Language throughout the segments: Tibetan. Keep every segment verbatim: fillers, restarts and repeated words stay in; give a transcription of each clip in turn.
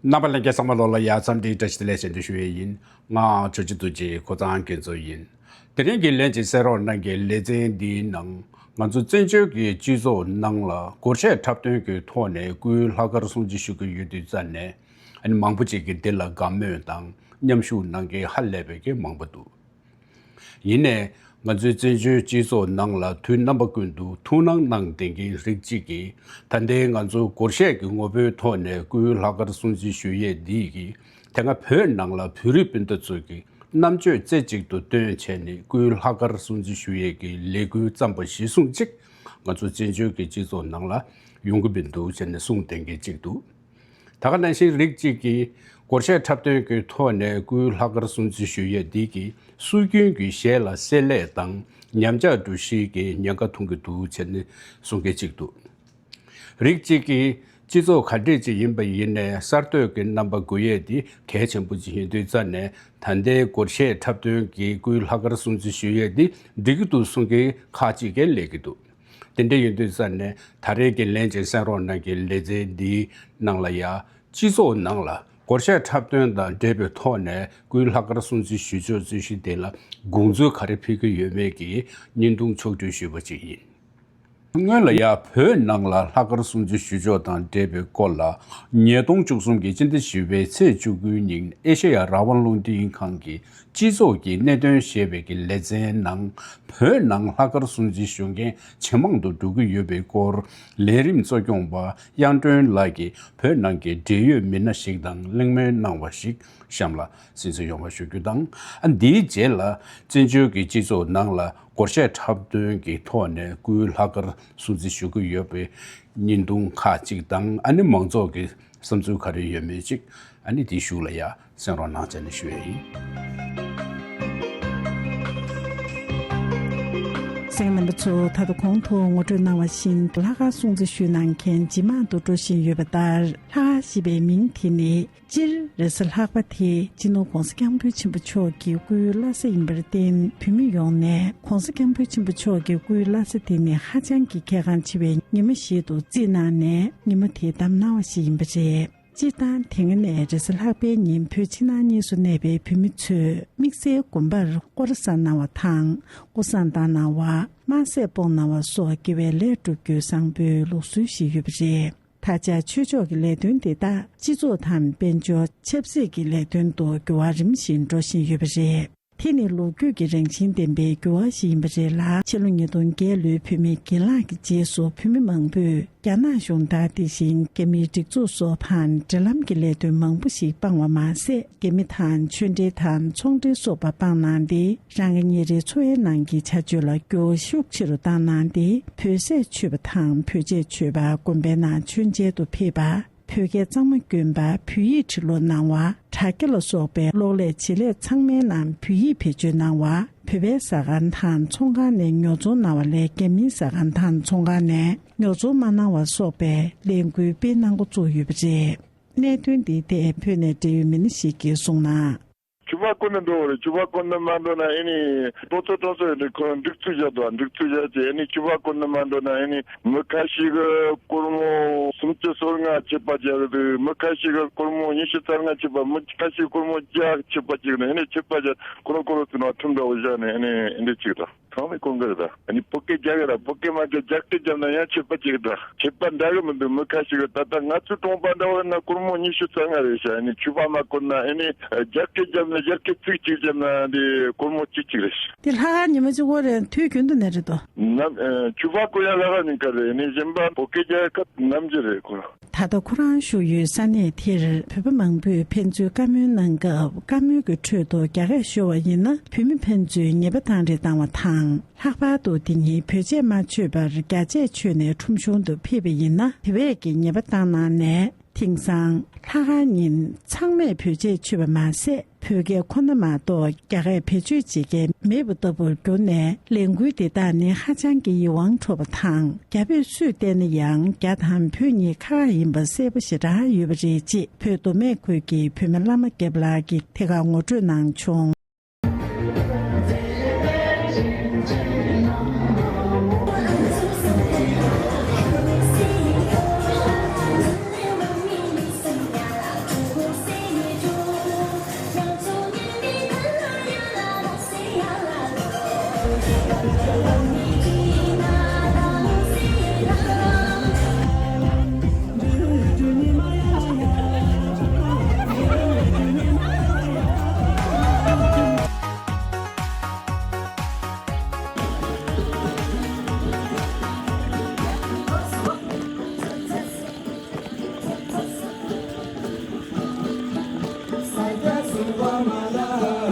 རྣམ་པ་ལྷན་རྒྱས་ཚང་མ་ལོ་ལ་ཡ་འཚམས་འདྲིའི་བཀྲ་ཤིས་བདེ་ལེགས་ཞལ་འདོན་ཞུ་ཡས་ཡིན། ང་ཇོ་ཇོ་རྡོ་རྗེ་ཁོ་ཚང་མཁན་ཚོ་ཡིན། དེ་རིང་གི་ལན་ཅིག་གསན་རོགས་གནང་གི་ལེ་ཚན་འདིའི་ནང་ང་ཚོ་བཙན་བྱོལ་གྱི་སྤྱི་ཚོགས་ནང་ལ་སྒོར་གཞས་འཁྲབ་སྟོན་གྱི་ཐོག་ནས་སྐུའི་ལྷག་དཀར་སྲུང་བརྩི་ཞུ་གི་ཡོད་དུས་ཙ་ནས་ཨ་ནི་མང་པོ་ཅིག་གིས་འདི་ལ་དགའ་མོས་དང་མཉམ་ཞུགས་གནང་མཁན་ཧ་ལས་པའི་གི་མང་པོ་འདུག་ཡིན་ནའི་ང་ཚོའི་བཙན་བྱོལ་སྤྱི་ཚོགས་ནང་ལ་དུས་རྣམ་པ་ཀུན་ཏུ་ཐུགས་སྣང་གནང་བསྡད་མཁན་རིགས་གཅིག་གིས་ད་ལྟའི་ང་ཚོ་སྒོར་གཞས་ཀྱི་ངོ་བོའི་ཐོག་ནས་སྐུའི་ལྷག་དཀར་སྲུང་བརྩི་ཞུ་ཡས་འདི་གིས་དེ་སྔ་བོད་ནང་ལ་བོད་རིགས་སྤུན་ཟླ་ཚོ་གི་རྣམ་དཔྱོད་རྩེ་གཅིག་ཏུ་བཏོན་བྱས་ནས་སྐུའི་ལྷག་དཀར་སྲུང་བརྩི་ཞུ་ཡས་ཀྱི་ལས་འགུལ་བརྩམས་པ་གཞིར་བཟུང་གཅིག་ང་ཚོ་བཙན་བྱོལ་གྱི་སྤྱི་ཚོགས་ནང་ལ་ཡོང་གི་མི་འདུག་ཟེར་ནས་གསུངས་བསྡད་མཁན་གཅིག་འདུག་ད་ག་ནང་བཞིན་རིགས་གཅིག་གིས་སྒོར་གཞས་འཁྲབ་སྟོན་གྱི་ཐོག་ནས་སྐུའི་ལྷག་དཀར་སྲུང་བརྩི་ཞུ་ཡས་འདི་གིས་སྲོལ་རྒྱུན་གྱི་གཞས་ལ་བསྲེ་ལྷད་དང་ཉམས་ཆག་འགྲོ་གཞིའི་ཉེན་ཁ་མཐོང་གི་འདུག་ཟེར་ནས་གསུང་མཁན་གཅིག་འདུག་རིགས་གཅིག་གིས་སྤྱི་ཚོགས་ག་འདྲས་ཅིག་ཡིན་པ་ཡིན་ནའི་གསར་གཏོད་ཀྱི་རྣམ་པ་དགོས་ཡས་འདི་གལ་ཆེན་པོ་ཅིག་ཡིན་དུས་ཙ་ནས་ད་ལྟའི་སྒོར་གཞས་འཁྲབ་སྟོན་གྱིས་སྐུའི་ལྷག་དཀར་སྲུང་བརྩི་ཞུ་ཡས་འདི་འགྲིག་གི་འདུག་གསུང་མཁན་ཁག་ཅིག་གིས་སླེབས་ཀྱི་འདུག་དེ་འདྲ་ཡིན་དུས་ཙ་ནས་ད་རེས་ཀྱི་ལན་ཅིག་གསན་རོགས་གནང་གི་ལེ་ཚན་འདིའི་ནང་ལ་ཡ་སྤྱི་ཚོགས་ནང་ལ་སྒོར་གཞས་འཁྲབ་སྟོན་དང་འབྲེལ་བའི་ཐོག་ནས་སྐུའི་ལྷག་དཀར་སྲུང་བརྩི་ཞུ་ཕྱོགས་རྩོད་གཞི་དེ་ལ་དགོངས་ཚུལ་ག་རེ་ཕེབས་ཀྱི་ཡོད་མེད་ཀྱི་བརྙན་ཐུང་ཕྱོགས་བསྒྲིགས་ཞུས་པ་ཅིག་ཡིན། སྔོན་ལ་ཡ་བོད་ནང་ལ་ལྷག་དཀར་སྲུང་བརྩི་ཞུ་ཕྱོགས་དང་འབྲེལ་བའི་སྐོར་ལ་ཉིས་སྟོང་བཅུ་གསུམ་གྱི་སྤྱི་ཟླ་བཞི་པའི་ཚེས་བཅུ་དགུའི་ཉིན་ཨེ་ཤེ་ཡ་རང་དབང་རླུང་འཕྲིན་ཁང་གི་སྤྱི་ཚོགས་ཀྱི་གནད་དོན་ཞེས་པའི་གི་ལེ་ཚན་ནང་བོད་ནང་ལྷག་དཀར་སྲུང་བརྩི་ཞུ་མཁན་ཇེ་མང་དུ་འགྲོ་གི་ཡོད་པའི་སྐོར་ལས་རིམ་གཙོ་སྐྱོང་པ་དབྱངས་སྒྲོན་ལགས་ཀྱིས་བོད་ནང་གི་འབྲེལ་ཡོད་མི་སྣ་ཞིག་དང་གླེང་མོལ་གནང་བ་ཞིག་གཤམ་ལ་གསན་གཟིགས་ཡོང་བ་ཞུ་རྒྱུ་དང་། ཨ་འདིའི་རྗེས་ལ་བཙན་བྱོལ་གྱི་སྤྱི་ཚོགས་ནང་ལ་སྒོར་གཞས་འཁྲབ་སྟོན་གྱི་ཐོག་ནས་སྐུའི་ལྷག་དཀར་སྲུང་བརྩི་ཞུ་གི་ཡོད་པའི་བརྙན་ཐུང་ཁག་ཅིག་དང་ཨ་ནི་མང་ཚོགས་ཀྱི་བསམ་ཚུལ་ག་རེ་ཡོད་མེད་ཅིག་ཨ་ནི་དེའི་གཞུག་ལ་ཡ་གསན་རོགས་གནང་བྱས་ནས་ཞུ་ཡས་ཡིན། གསན་མཁན་རྣམ་པ་ཚོ་ད་ལྟ་གོང་དུ་ངོ་སྤྲོད་གནང་བ་བཞིན་ལྷག་དཀར་སྲུང་བརྩི་ཞུ་གནང་མཁན་ཇེ་མང་དུ་འགྲོ་བཞིན་ཡོད་པ་ལྟར་ལྷག་དཀར་ཞེས་པའི་མིང་དེ་ནི་སྤྱིར་རེས་གཟའ་ལྷག་པ་དེ་སྤྱི་ནོར་༧གོང་ས་༧སྐྱབས་མགོན་ཆེན་པོ་མཆོག་གི་སྐུའི་བླ་གཟའ་ཡིན་པར་བརྟེན་བོད་མི་ཡོངས་ནས་༧གོང་ས་༧སྐྱབས་མགོན་ཆེན་པོ་མཆོག་གི་སྐུའི་བླ་གཟའ་དེ་ནི་ཧ་ཅང་གི་གལ་འགངས་ཆེ་བའི་ཉིན་མོ་ཞིག་ཏུ་བརྩིས་གནང་ནས་ཉིན་མོ་དེ་བདམས་གནང་བ་ཞིག་ཡིན་པ་རེད། སྤྱིར་བཏང་དེ་སྔ་ནས་རེས་གཟའ་ལྷག་པའི་ཉིན་བོད་ཕྱི་ནང་གཉིས་སུ་གནས་པའི་བོད་མི་ཚོས་དམིགས་བསལ་དགོན་པར་སྐོར་ར་བསགས་གནང་བ་དང་སྐུ་བསངས་བཏང་གནང་བ། དམར་ཟས་སྤོང་གནང་བ་སོགས་དགེ་བའི་ལས་སྒྲུབ་རྒྱུའི་བཟང་པོའི་ལུགས་སྲོལ་ཞིག་ཡོད་པ་རེད། ད་ཆ་ཆོས་ཕྱོགས་ཀྱི་ལས་དོན་དེ་དག་སྤྱི་ཚོགས་དང་དཔལ་འབྱོར་ཆབ་སྲིད་ཀྱི་ལས་དོན་དུ་འགྱུར་བ་རིམ་བཞིན་འགྲོ་བཞིན་ཡོད་པ་རེད། དེ་ནི་ལོ་རྒྱུས་ཀྱི་རང་བཞིན་ལྡན་པའི་འགྱུར་བ་ཞིག་ཡིན་པ་རེད་ལ། ཕྱི་ལོ་ཉིས་སྟོང་བརྒྱད་ལོའི་བོད་མིའི་སྒེར་ལངས་ཀྱི་རྗེས་སུ་བོད་མི་མང་པོས་རྒྱ་ནག་གཞུང་དང་དེ་བཞིན་རྒྱ་མིའི་སྒྲིག་འཛུགས་སོགས་དང་འབྲེལ་ལམ་གྱི་ལས་དོན་མང་པོ་ཞིག་སྤང་བ་མ་ཟད། རྒྱ་མི་དང་ཆོས་འབྲེལ་དང་ཚོང་འབྲེལ་སོགས་པ་སྤངས་གནང་སྟེ། རང་གི་ཉིན་རེའི་འཚོ་བའི་ནང་གི་བྱ་སྤྱོད་ལ་འགྱུར་བ་ཤུགས་ཆེ་རུ་བཏང་གནང་སྟེ། བོད་ཟས་མཆོད་པ་དང་བོད་ཆས་མཆོད་པ། དགོན་པའི་ནང་མཆོད་མཇལ་དུ་ཕེབས་པ། བོད་སྐད་གཙང་མ་བསྐྱོན་པ། བོད་ཡིག་ཁྲིད་ཀློག་གནང་བ། དྲ་རྒྱ་ལ་སོགས་པའི་གློག་ཀླད་བྱེད་ལས་ཚང་མའི་ནང་བོད་ཡིག་བེད་སྤྱོད་གནང་བ། བོད་པའི་ཟ་ཁང་དང་ཚོང་ཁང་ནས་ཉོ་ཚོང་གནང་བ་ལས་རྒྱ་མིའི་ཟ་ཁང་དང་ཚོང་ཁང་ནས་ཉོ་ཚོང་མ་གནང་བ་སོགས་པའི་ལས་འགུལ་སྤེལ་གནང་འགོ་བཙུགས་ཡོད་པ་རེད། གནད་དོན་འདི་ཐད་བོད་ནས་འབྲེལ་ཡོད་མི་སྣ་ཞིག་གིས་གསུངས་ན། ཕྱུ་པ་བསྐོར་ནས་འགྲོ་བ་རེད། ཕྱུ་པ་བསྐོར་ནས་མ་འགྲོ་ན་ཨེ་ནི་ལྟོ་ཚོད་གཏོང་ས་ཡོད་ནི་ཁོ་རང་སྒྲིག་ཚུལ་བཞག་འདུག་སྒྲིག་ཚུལ་བཞག་ཅེས་ཨེ་ནི་ཕྱུ་པ་བསྐོར་ནས་མ་འགྲོ་ན་ཨེ་ནི་མི་ཁ་ཤས་ཀྱིས་སྒོར་མོ་སུམ་ཅུ་སོ་ལྔ་ཆད་པ་བཞག་གི་འདུག་མི་ཁ་ཤས་ཀྱིས་སྒོར་མོ་ཉི་ཤུ་རྩ་ལྔ་ཆད་པ། མི་ཁ་ཤས་སྒོར་མོ་བརྒྱ་ཆད་པ་བཅུག་ནས་ཨེ་ནི་ཆད་པ་བཞག་ཁོ་རང་ཁོ་རང་ཚོ་ནང་ཁྲིམས་འདྲ་བོ་བཞག་ནས་ཨེ་ནི་ཨེ་འདྲ་བཅུག་དང་། ཚང་མས་གོ་གི་རེད་ད། ཨ་ནི་བོད་སྐད་རྒྱག་གི་ར། བོད་སྐད་མ་རྒྱག་རྒྱ་སྐད་རྒྱབ་ན་ཡང་ཆད་པ་གཅིག་འདྲ། ཆད་པ་འདྲ་གི་མི་འདུག་མི་ཁ་ཤས་ཀྱིས་ད་ལྟ་ང་ཚོའི་གྲོང་པ་འདྲ་བོ་ཡིན་ན་སྒོར་མོ་ཉི་ཤུ་རྩ་ལྔ་རེད་ཤག་ཨ་ནི་ཕྱུ་པ་མ་བསྐོར་ན་ཨ་ནི་རྒྱ་སྐད་རྒྱབ་ན་རྒྱ་སྐད་ཚིག་གཅིག་རྒྱབ་ན་འདི་སྒོར་མོ་གཅིག་གཅིག་རེད་ཤག་དེ་ལྷག་དཀར་ཉི་མ་གཅིག་པོ་རེད། དུས་རྒྱུན་དུ་ནས་རེད་དོ། ནམ་ཨ་ཕྱུ་པ་བསྐོར་ཡ་ལྷག་དཀར་ཉིན་དཀར་རེད། ཨ་ནི་གཞན་པ་བོད་སྐད་རྒྱག་སྐབས་ནམ་རྒྱུན་རེད་ཁོ། ད་ལྟ་ཁོ་རང་བཞུགས་ཡུལ་ས་གནས་དེར་བོད་པ་མང་པོས་ཕན་ཚུན་བཀའ་མོལ་གནང་སྐབས། བཀའ་མོལ་གྱི་ཁྲོད་དུ་རྒྱ་སྐད་ཤོར་བ་ཡིན་ན་བོད་མི་ཕན་ཚུན་ཉེས་པ་བཏང་རེས་བཏང་བ་དང་། ལྷག་པར་དུ་དེ་ཉིན་བོད་ཆས་མ་མཆོད་པར་རྒྱ་ཆས་མཆོད་ནས་ཁྲོམ་གཞུང་དུ་ཕེབས་པ་ཡིན་ན་དེ་བས་ཀྱི་ཉེས་པ་བཏང་གནང་ནས། དེང་སང་ལྷག་དཀར་ཉིན་ཚང་མས་བོད་ཆས་མཆོད་པ་མ་ཟད། བོད་སྐད་ཁོ་ན་མ་གཏོགས་རྒྱ་སྐད་བེད་སྤྱོད་བྱེད་མཁན་མེད་པ་ལྟ་བུར་གྱུར་ནས། ལས་འགུལ་འདི་དག་ནི་ཧ་ཅང་གི་ཡིད་དབང་འཕྲོག་པ་དང་། རྒྱ་བོད་སུས་བལྟས་ན་ཡང་རྒྱ་དང་བོད་གཉིས་ཁག་ཁག་ཡིན་པ་གསལ་པོ་ཞེ་དྲག་ཡོད་པ་རེད་ཅེས་བོད་མདོ་སྨད་ཁུལ་གྱི་བོད་མི་བླ་མ་སྐྱབས་ལགས་ཀྱིས་དེ་གར་ངོ་སྤྲོད་གནང་བྱུང་།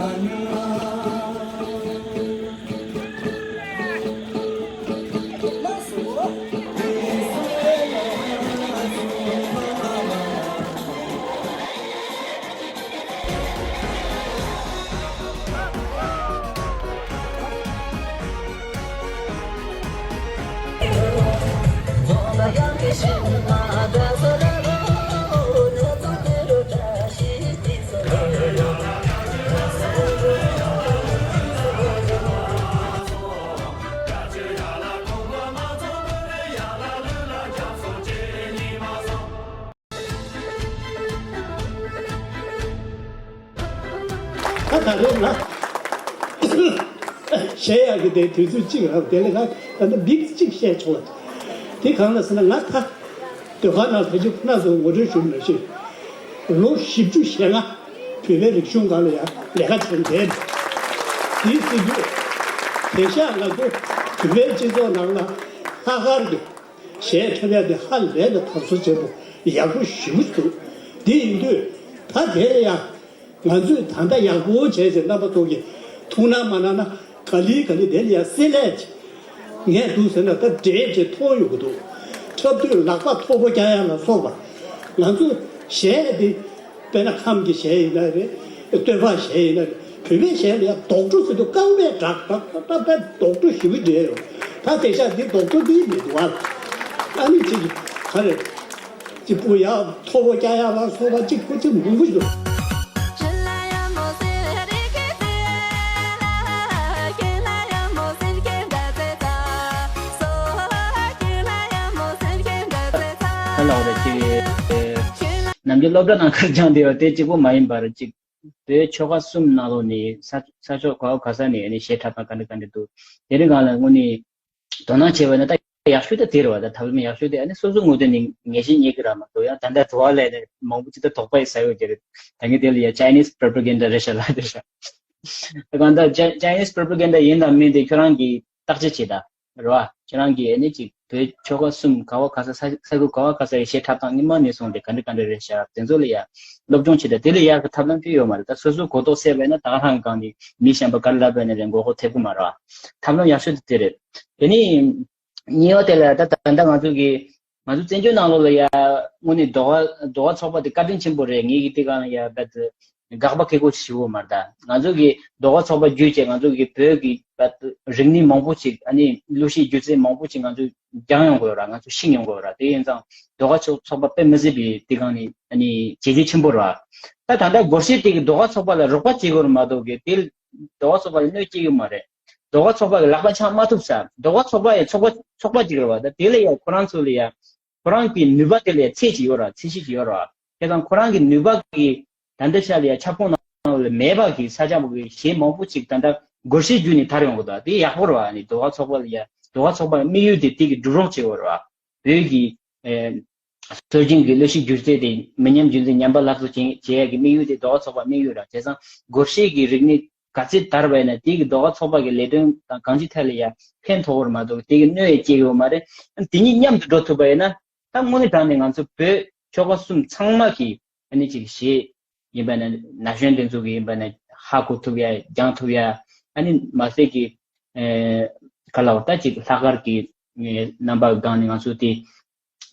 ད་ད་རེས་ང་གཞས་ཡག་གི་དེ་དུས་ཚོད་གཅིག་རག་དེ་ལས་ང་ད་ལྟ་འདི་གཅིག་བཤད་ཆོག་པ་དེ་གང་ལ་ཟེར་ན། ང་ད་ཟློས་གར་ནང་ཕལ་ཆེར་ཁོ་ན་ཚོ་ངོ་སྤྲོད་ཞུ་མི་ཤེས། ལོ་བཞི་བཅུ་ཞེ་ལྔ་བོད་པའི་རིག་གཞུང་སྒང་ལ་ཡང་ལས་ཀ་བྱས་བསྡད། དེའི་སྲིད་ཇུས་དེང་སང་ང་ཚོ་བོད་པའི་སྤྱི་ཚོགས་ནང་ལ་ལྷག་དཀར་གྱི་གཞས་འཁྲབ་ཡ་དེ་ཧ་ལས་པའི་དར་སྲོལ་ཆེན་པོ་ཡག་པོ་ཞེ་པོ་ཅིག་འདུག་དེ་ཡིན་དུས་ད་དེ་ལ་ཡང་ང་ཚོས་ད་ལྟ་ཡག་པོ་བྱས་ཚེ་རྣམ་པ་ཚོ་གིས་ཐུགས་སྣང་མ་གནང་ན་ག་ལེ་ག་ལེ་དེ་ལ་ཡང་བསྲེ་ལྷད་ཅིག་ངས་འདུག་ཟེར་ན་ད་འདྲེས་ཅིག་མཐོང་ཡོང་གི་འདུག་འཁྲབ་དུས་ལག་པ་མཐོ་པོ་རྒྱག་ཡ་ལ་སོགས་པ། ང་ཚོ་གཞས་དེ་དཔེར་ན་ཁམས་ཀྱི་གཞས་ཡིན་ན་རེད། སྟོད་འབག་གཞས་ཡིན་ན་རེད། བོད་པའི་གཞས་ལ་ཡང་རྡོག་བྲོ་ཟེར་དུས་རྐང་པས་བྲག་བྲག་བྲག་བྲག་བྲག་རྡོག་བྲོ་ཞེ་པོ་འདྲེས་ཡོད། ད་དེང་སང་འདི་རྡོག་བྲོ་འདི་མི་འདུག་ཨ། ཨ་ནི་ཅིག་ག་རེ། ཅིག་སྤུ་ཡག་མཐོ་པོ་རྒྱག་ཡག་ལ་སོགས་པ་ཅིག་སྐུ་ཚེ་མང་པོ་ཞིག་འདུག་ད་ལོག་རེ་ཅིག་ནམ་རྒྱུན་སློབ་གྲྭ་ནང་ཁར་སྦྱངས་བསྡད་ཡོད་དེ་གཅིག་པོ་མ་ཡིན་པར་ཅིག་བོད་ཆོལ་ཁ་གསུམ་ནང་ལོགས་ནས་ས་ས་ཕྱོགས་ག་བ་ག་ས་ནས་ནི་གཞས་འཁྲབ་སྟངས་ག་འདྲ་ག་འདྲ་འདུག་དེ་རིང་སྒང་ལ་དངོས་གནས་དོ་སྣང་བྱས་པ་ན་ད་ཡག་ཤོས་ད་དེ་རེད་བ། ད་ཐབས་ལམ་ཡག་ཤོས་དེ་ཨ་ནི་སོ་སོ་ངོས་ཐོག་ནས་ངེས་ཤེས་རྙེད་ཀྱི་ར་མ་གཏོགས་ཡང་ད་ལྟ་དྲི་བ་ལས་ནས་མང་པོ་ཅིག་ད་དོགས་པ་ཡི་ཟ་ཡོད་ཀྱི་རེད། ད་ངས་དེ་ལ་ཡ་Chinese propaganda རེད་ཤག་ལབ་དེ་ཤག་ད་གང་ལྟར་Chi- Chinese propaganda ཡིན་དང་མིན་དེ་ཁྱོད་རང་གིས་བརྟག་དཔྱད་བྱེད་ད། རེད་བ། ཁྱེད་རང་གིས་ཨ་ནི་ཅིག་བོད་ཆོལ་ཁ་གསུམ་ག་བ་ག་ས་ས་ས་ཁུལ་ག་བ་ག་ས་ཡི་གཞས་འཁྲབ་སྟངས་སྔོན་མ་ནས་བཟུང་སྟེ་ག་འདྲ་ག་འདྲ་རེད་ཤག་དེ་ཚོ་ལ་ཡ་སློབ་སྦྱོང་བྱེད་དེ་དེ་ལ་ཡག་གི་ཐབས་ལམ་ཅི་ཡོད་མ་རེད། ད་སོ་སོའི་གོ་རྟོགས་སད་པ་ཡིན་ན་ད་ག་རང་གང་ནས་མི་གཞན་པ་ག་རེ་ལབ་པ་ཡིན་ན་རེད་མགོ་སྐོར་ཐེབས་གི་མ་རེད་བ། ཐབས་ལམ་ཡག་ཤོས་དེ་དེ་རེད། དེ་ནས་གཉིས་པ་དེ་ལ་ད་ད་ལྟ་ང་ཚོ་གི་ང་ཚོ་བཙན་བྱོལ་ནང་ལོགས་ལ་ཡ་དངོས་གནས་ཟློས་གར་ཟློས་གར་ཚོགས་པ་དེ་བཀའ་དྲིན་ཆེན་པོ་རེད། ངེད་ཀྱི་དེ་ག་ལ་ཡ་ད་དགག་པ་སྐད་ཀོ་ཞིག་འོ་མར་ད་ང་ཚོ་གི་ཟློས་གར་ཚོགས་པ་བརྒྱུད་བྱས་ང་ཚོ་གི་བོད་ཀྱི་རིག་གནས་མང་པོ་ཅིག་ཨ་ནི་གླུ་གཞས་སྒྱུ་རྩལ་མང་པོ་ཅིག་ང་ཚོ་སྦྱང་ཡོང་དགོས་ར། ང་ཚོ་ཤེས་ཡོང་དགོས་ར། དེ་ཡིན་ཙང་ཟློས་གར་ཚོགས་ཚོགས་པ་དཔེ་མི་སྲིད་པའི་དེ་གང་ནི་ཨ་ནི་བྱས་རྗེས་ཆེན་པོ་ར། ད་ད་ལྟ་སྒོར་གཞས་དེ་གི་ཟློས་གར་ཚོགས་པ་ལ་རོགས་པ་བྱེད་དགོས་ར་མ་གཏོགས་གི་དེ་ཟློས་གར་ཚོགས་པ་ལ་གནོད་སྐྱེལ་གི་མ་རེད། ཟློས་གར་ཚོགས་པ་གི་ལག་པ་འཆང་མ་ཐུབ་ས། ཟློས་གར་ཚོགས་པ་ཡི་ཚོགས་པ་ཚོགས་པ་ཅིག་རེད་བ། ད་དེ་ལ་ཡ་ཁོ་རང་ཚོ་ལ་ཡ་ཁོ་རང་གི་ནུས་པ་དེ་ལ་ཡ་ཚད་ཅིག་ཡོད་ར། ཚད་གཞི་ཅིག་ཡོད་ར། དེ་དང་ཁོ་རང་གི་ནུས་པ་གི་ད་ལྟ་ཆ་ལ་ཡ་ཁྱབ་ཁོངས་ནང་ལ་མེད་པ་གི་ས་ཆ་མང་པོ་གི་གཞས་མང་པོ་ཅིག་ད་ལྟ་སྒོར་གཞས་བརྒྱུད་ནས་དར་ཡོང་གི་འདུག་དེ་ཡག་པོ་རེད་བ། ཨ་ནི་ཟློས་གར་ཚོགས་པ་ལ་ཡ་ཟློས་གར་ཚོགས་པ་དམིགས་ཡུལ་དེ་དེ་གི་སྒྲུབ་རོགས་བྱེད་དགོས་རེད་བ། བོད་ཀྱི་ཨེ་སྲོལ་རྒྱུན་གྱི་གླུ་གཞས་སྒྱུ་རྩལ་དེ་མི་ཉམས་རྒྱུན་འཛིན་ཉམས་པ་སླར་གསོ་བྱེད་བྱེད་ཡག་གི་དམིགས་ཡུལ་དེ་ཟློས་གར་ཚོགས་པ་དམིགས་ཡུལ་རེད། བྱས་ཙང་སྒོར་གཞས་ཀྱི་རིག་གནས་ག་ཚད་དར་བ་ཡིན་ན་དེ་གི་ཟློས་གར་ཚོགས་པ་གི་ལས་དོན་དང་གང་ཅིའི་ཐད་ལ་ཡ་ཕན་ཐོགས་ར་མ་གཏོགས་དེ་གི་གནོད་ཡ་སྐྱེལ་གི་ཡོད་མ་རེད། དེ་གཉིས་མཉམ་དུ་འགྲོ་ཐུབ་པ་ཡིན་ན་ད་དངོས་གནས་དྲང་གནས་ང་ཚོ་བོད་ཆོལ་ཁ་གསུམ་ཚང་མ་གི་ཨ་ནི་ཅིག་གཞས་ཡིན་པ་ན་ན་གཞོན་དེ་ཚོ་གི་ཡིན་པ་ན་ཧ་གོ་ཐུབ་ཡ་སྦྱང་ཐུབ་ཡ། ཨ་ནི་མ་ཟད་ཀྱི་ཨེ་ག་ལ་བ་ད་ཅིག་ལྷག་དཀར་གྱི་ཨེ་རྣམ་པ་སྒང་ནས་ང་ཚོ་དེ་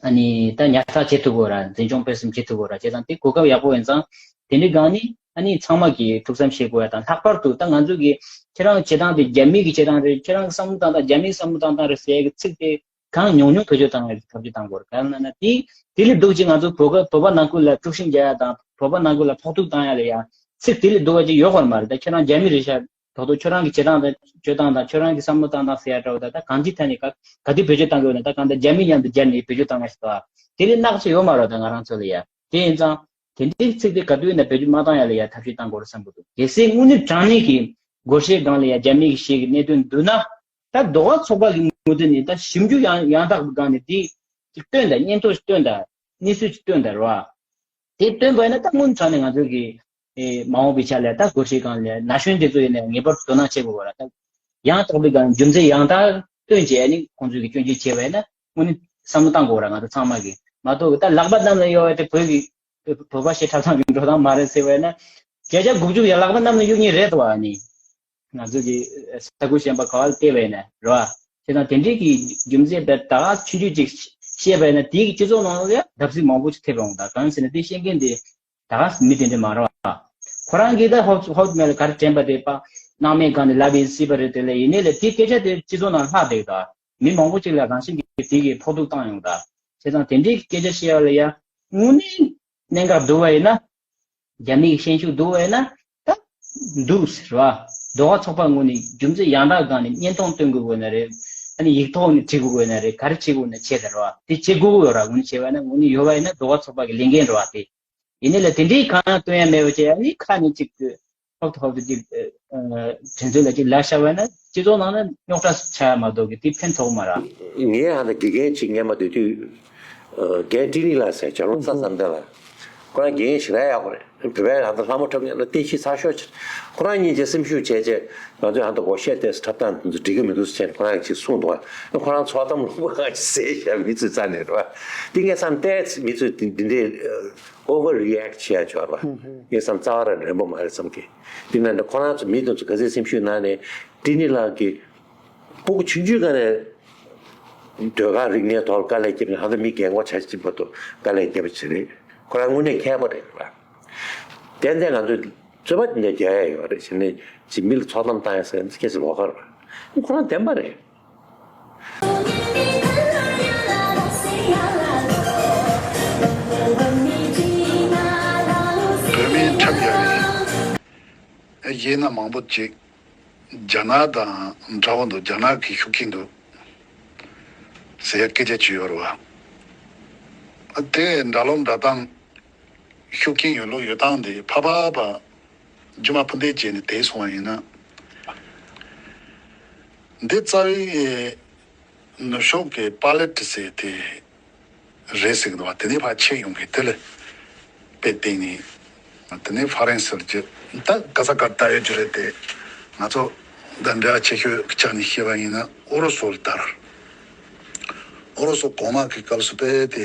ཨ་ནི་ད་ཉར་ཚགས་བྱེད་ཐུབ་དགོས་ར། འཛིན་སྐྱོང་སྤེལ་གསུམ་བྱེད་ཐུབ་དགོས་ར། བྱས་ཙང་དེ་གོ་སྐབས་ཡག་པོ་ཡིན་ཙང་དེ་འདྲའི་སྒང་ནས་ཨ་ནི་ཚང་མ་གིས་ཐུགས་བསམ་བཞེས་དགོས་ཡ་དང་། ལྷག་པར་དུ་ད་ང་ཚོ་གི་ཁྱེད་རང་བྱེད་སྟངས་དེ་རྒྱ་མི་གི་བྱེད་སྟངས་རེད། ཁྱེད་རང་གི་བསམ་བློ་བཏང་སྟངས་རྒྱ་མིའི་བསམ་བློ་བཏང་སྟངས་རེད་ཟེར་ཡ་གི་ཚིག་དེ་གང་ཉུང་ཉུང་བེད་སྤྱོད་བཏང་ཡ་ཐབས་ཇུས་བཏང་དགོས་རེད། གང་ཡིན་ན་དེ་དེ་ལས་སྡུག་ཅིག་ང་ཚོ་བོད་སྐད་བོད་པ་ནང་ཁུལ་ལ་དཀྲུག་ཤིང་རྒྱག་ཡ་དང་བོད་པ་ནང་ཁུལ་ལ་ཕོག་ཐུག་བཏང་ཡ་ལ་ཡ་ཚིག་དེ་ལས་སྡུག་པ་ཅིག་ཡོད་དགོས་མ་རེད། ད་ཁྱེད་རང་རྒྱ་མི་རེད་ཤག་ད་དུང་ཁྱོད་རང་གི་བྱེད་སྟངས་དང་སྤྱོད་སྟངས་དང་ཁྱོད་རང་གི་བསམ་བློ་བཏང་སྟངས་ཟེར་ཡ་འདྲ་བོ་ད་ད་གང་ཅིའི་ཐད་ནས་ག་ག་དུས་བེད་སྤྱོད་བཏང་དགོས་ན་ད་གང་ལྟར་རྒྱ་མི་མཉམ་དུ་སྦྱར་ནས་བེད་སྤྱོད་བཏང་ཡ་ཞིག་འདུག་དེ་ལས་ནག་ཅིག་ཡོད་མ་རེད་ད་ང་རང་ཚོ་ལ་ཡ། དེ་ཡིན་ཙང་དེ་འདྲའི་ཚིག་དེ་ག་དུས་ཡིན་ན་བེད་སྤྱོད་མ་བཏང་ཡ་ལ་ཡ་ཐབས་ཤེས་བཏང་དགོས་རེད་བསམ་གྱི་འདུག་གལ་སྲིད་དངོས་གནས་དྲང་གནས་ཀྱི་སྒོར་གཞས་སྒང་ལ་ཡ་རྒྱ་མི་གི་གཞས་ཀྱི་གནད་དོན་འདུག་ན། ད་ཟློས་གར་ཚོགས་པ་གི་ངོས་ནས་ད་ཞིབ་འཇུག་ཡང་ཡང་དག་པའི་སྒང་ནས་དེ་ཅིག་སྟོན་དང་། སྙན་ཐོ་ཞིག་སྟོན་དང་། གནས་ཚུལ་ཅིག་སྟོན་དང་རེད་བ། དེ་སྟོན་པ་ཡིན་ན་ད་དངོས་གནས་དྲང་གནས་ང་ཚོ་གི་ཨེ་མ་འོངས་པའི་ཆ་ལ་ད་སྒོར་གཞས་སྒང་ལ་ན་གཞོན་དེ་ཚོ་ཡིན་ན་ངེས་པར་དུ་དོ་སྣང་བྱེད་དགོས་ར། ད་ཡང་དག་པའི་སྒང་རྒྱུ་མཚན་ཡང་དག་སྟོན་བྱས་ནས་ཁོང་ཚོས་ཀྱི་སྐྱོན་བརྗོད་བྱས་པ་ཡིན་ན་དངོས་གནས་བསམ་བློ་བཏང་དགོས་ར། ང་ཚོ་ཚང་མ་གི་མ་གཏོགས་ད་ལག་པ་གནམ་ལ་གཡོ་བ་དེ་བོད་ཀྱི་བོད་པ་གཞས་འཁྲབ་སྟངས་ཀྱི་འགྲོ་སྟངས་མ་རེད་ཟེར་བ་ཡིན་ན། བརྒྱ་ཆ་དགུ་བཅུ་ཡ་ལག་པ་གནམ་ལ་གཡུག་མཁན་རེད་དོ། ཨ་ནི་ང་ཚོ་གི་ས་ཁུལ་གཞན་པ་ག་བ་ལ་བལྟས་པ་ཡིན་ན་རེད་བ། བྱས་ཙང་དེ་འདྲའི་གི་རྒྱུ་མཚན་དེ་ད་ག་ཆུང་ཆུང་ཅིག་བཤད་པ་ཡིན་ན་དེའི་གི་སྤྱི་ཚོགས་ནང་ལ་ཡང་བརྡབ་གསིག་མང་པོ་ཅིག་ཐེབས་འོང་། ད་གང་ཟེར་ན་དེ་བཤད་མཁན་དེ་ད་ག་མི་དེ་འདྲ་མ་རེད་བ། ཁོ་རང་གིས་ད་ཧོབ་ཧོབ་མེད་ལ་ག་རེ་དྲན་པ་དེ་པ་སྣང་མེད་སྒང་ནས་ལབ་ཡིན་སྲིད་པ་རེད། དེ་ལས་ཡིན་ནའི་ལས་དེའི་སྐད་ཆ་དེ་སྤྱི་ཚོགས་ནང་ལྷག་བསྡད་ད། མི་མང་པོ་ཅིག་ལ་རང་བཞིན་གྱིས་དེ་གིས་ཕོག་ཐུག་བཏང་ཡོང་ད། བྱས་ཙང་དེ་འདྲའི་སྐད་ཆ་བཤད་ཡ་ལ་ཡ་དངོས་གནས་གནད་འགག་འདུག་པ་ཡིན་ན། རྒྱ་མི་གི་ཤན་ཤུགས་འདུག་པ་ཡིན་ན་ད་འདུག་ཟེར་བ། ཟློས་གར་ཚོགས་པ་ངོས་ནས་རྒྱུ་མཚན་ཡང་དག་སྒང་ནས་བརྙན་ཐུང་སྟོན་དགོས་དགོས་ན་རེད། ཨ་ནི་ཡིག་ཐོག་ནས་བྲིས་དགོས་དགོས་ན་རེད། ག་རེ་བྱེད་དགོས་ན་བྱེད་ད་རེད་བ། དེ་བྱེད་དགོས་ཀྱི་ཡོད་ར། ངོས་ནས་བྱས་པ་ཡིན་ན་ངོས་ནས་ཡོད་པ་ཡིན་ན་ཟློས་གར་ཚོགས་པ་གི་ལས་འགན་རེད་བ་དེ། ཡིན་ནའི་ལས་དེ་འདྲའི་གང་ཡང་སྟོན་ཡ་མེད་པ་བྱས་ཨ་ནི་ཁ་ནས་ཅིག་གི་ ཧོབ་ཏེ་ཧོབ་ཏེ་ཅིག་དྲན་ཚུལ་ལ་ཅིག་ལབ་བཞག་པ་ན་སྤྱི་ཚོགས་ནང་ན་རྙོག་དྲ་ཆགས་ཡ་མ་གཏོགས་ཀྱི་དེ་ཕན་ཐོགས་མ་རེད། ངས་ཧ་ད་དགེ་རྒན་ཅིག་ངས་མ་སྡོད་དུས་རྒན་བཀྲིས་ནི་ལགས་ཟེར་བྱ་རོག་ས་ཟམ་དེ་ལ། ཁོ་རང་རྒན་ཞེ་དྲག་ཡག་པོ་རེད། བོད་པའི་ཧ་ད་ལྷ་མོ་འཁྲབ་མཁན་ལ་བསྟན་བཤིག་ཚར་ཤོག་ཅིག་ཁོ་རང་གཉིས་ཀྱི་སེམས་ཤུགས་བྱས་བྱས་ང་ཚོས་ཧ་ད་སྒོར་གཞས་དེ་འཁྲབ་སྟངས་དེ་ཚོ་འགྲིག་གི་མི་འདུག་ཟེར་བྱས་ནས་ཁོ་རང་གིས་ཅིག་གསུངས་འདུག་ཁོ་རང་ཚོགས་གཏམ་ལོང་པ་ཅིག་ཟེར་བཞག་མི་ཚོའི་རྩ་ནས་རེད་བ། དེ་ངས་བསམ་སྟེ་མི་ཚོས་དེ་འདི་འདྲའི་ཨོ་ཝར་རི་ཨེག་བྱེད་ཡ་ཆོག་རེད་བ། ངས་བསམ་རྩ་བ་རང་རན་པོ་མ་རེད་བསམ་གི། དེ་ན་ཁོ་རང་ཚོ་མི་དེ་ཚོ་ག་ཚོད་སེམས་ཤུགས་ནང་ནས་བཀྲིས་ནི་ལགས་ཀྱིས། སྤུ་གུ་ཆུང་ཆུང་སྒང་ནས་ཟློས་གར་རིག་གནས་ཐོག་ལ་དཀའ་ལས་བརྒྱབ་ནས་ཧ་ད་མི་རྒན་གོག་ཆགས་ཀྱི་བར་དུ་དཀའ་ལས་བརྒྱབ་པ་ཅིག་རེད། ཁོ་རང་དངོས་གནས་མཁས་པོ་རེད་པ། ཏན་ཏན་ང་ཚོས་རྩོད་པ་འདི་འདྲ་རྒྱག་ཡ་ཡོད་རེད་ཟེར་ནས་ཅིག་མི་ལ་ཚོགས་གཏམ་བཏང་ཡ་ཟེར་ན་ཁྱེད་ཚོ་ལོགས་ཀ་རེད་པ། ཁོ་རང་བདེན་པ་རེད། བོད་མིའི་འཁྲབ་ཡ་རེད། ཨེ་ཡིན་ན་མང་པོ་ཅིག་རྒྱ་ནག་དང་འདྲ་བོ་འདུག་རྒྱ་ནག་གི་ཤུགས་རྐྱེན་འདུག་ཟེར་ཡ་སྐད་ཆ་ཅིག་ཡོད་རེད་བ། ཨ་དེ་འདྲ་ལོ་འདྲ་སྟངས་ཤུགས་རྐྱེན་ཡོད་ལོ་ཡོད་སྟངས་དེ་ཕ་ཕ་ཕ་རྒྱུ་མ་ཕུ་འདེད་བྱས་ནས་དེ་སོང་བ་ཡིན་ན། འདི་རྩ་བའི་ནུབ་ཕྱོགས་ཀྱི་པ་ལེ་ཊི་ཟེར་དེ། རེད་ཟེར་གི་འདུག་བ། དེ་ནས་ཕར་ཆས་ཡོང་གི་དེ་ལ་དཔེ་བལྟས་ནས། དེ་ནས་ཧྥ་རན་སིར་གྱི་ད་ག་ས་གར་དར་ཡོད་རྒྱུ་རེད་དེ། ང་ཚོ་འདི་འདྲ་ཆེ་ཤོས་ཀྱི་ཆ་ནས་བཤད་པ་ཡིན་ན་ཨུ་རུ་སུ་ལ་དར། ཨུ་རུ་སུ་གོང་མ་གི་སྐབས་སུ་དཔེ་དེ་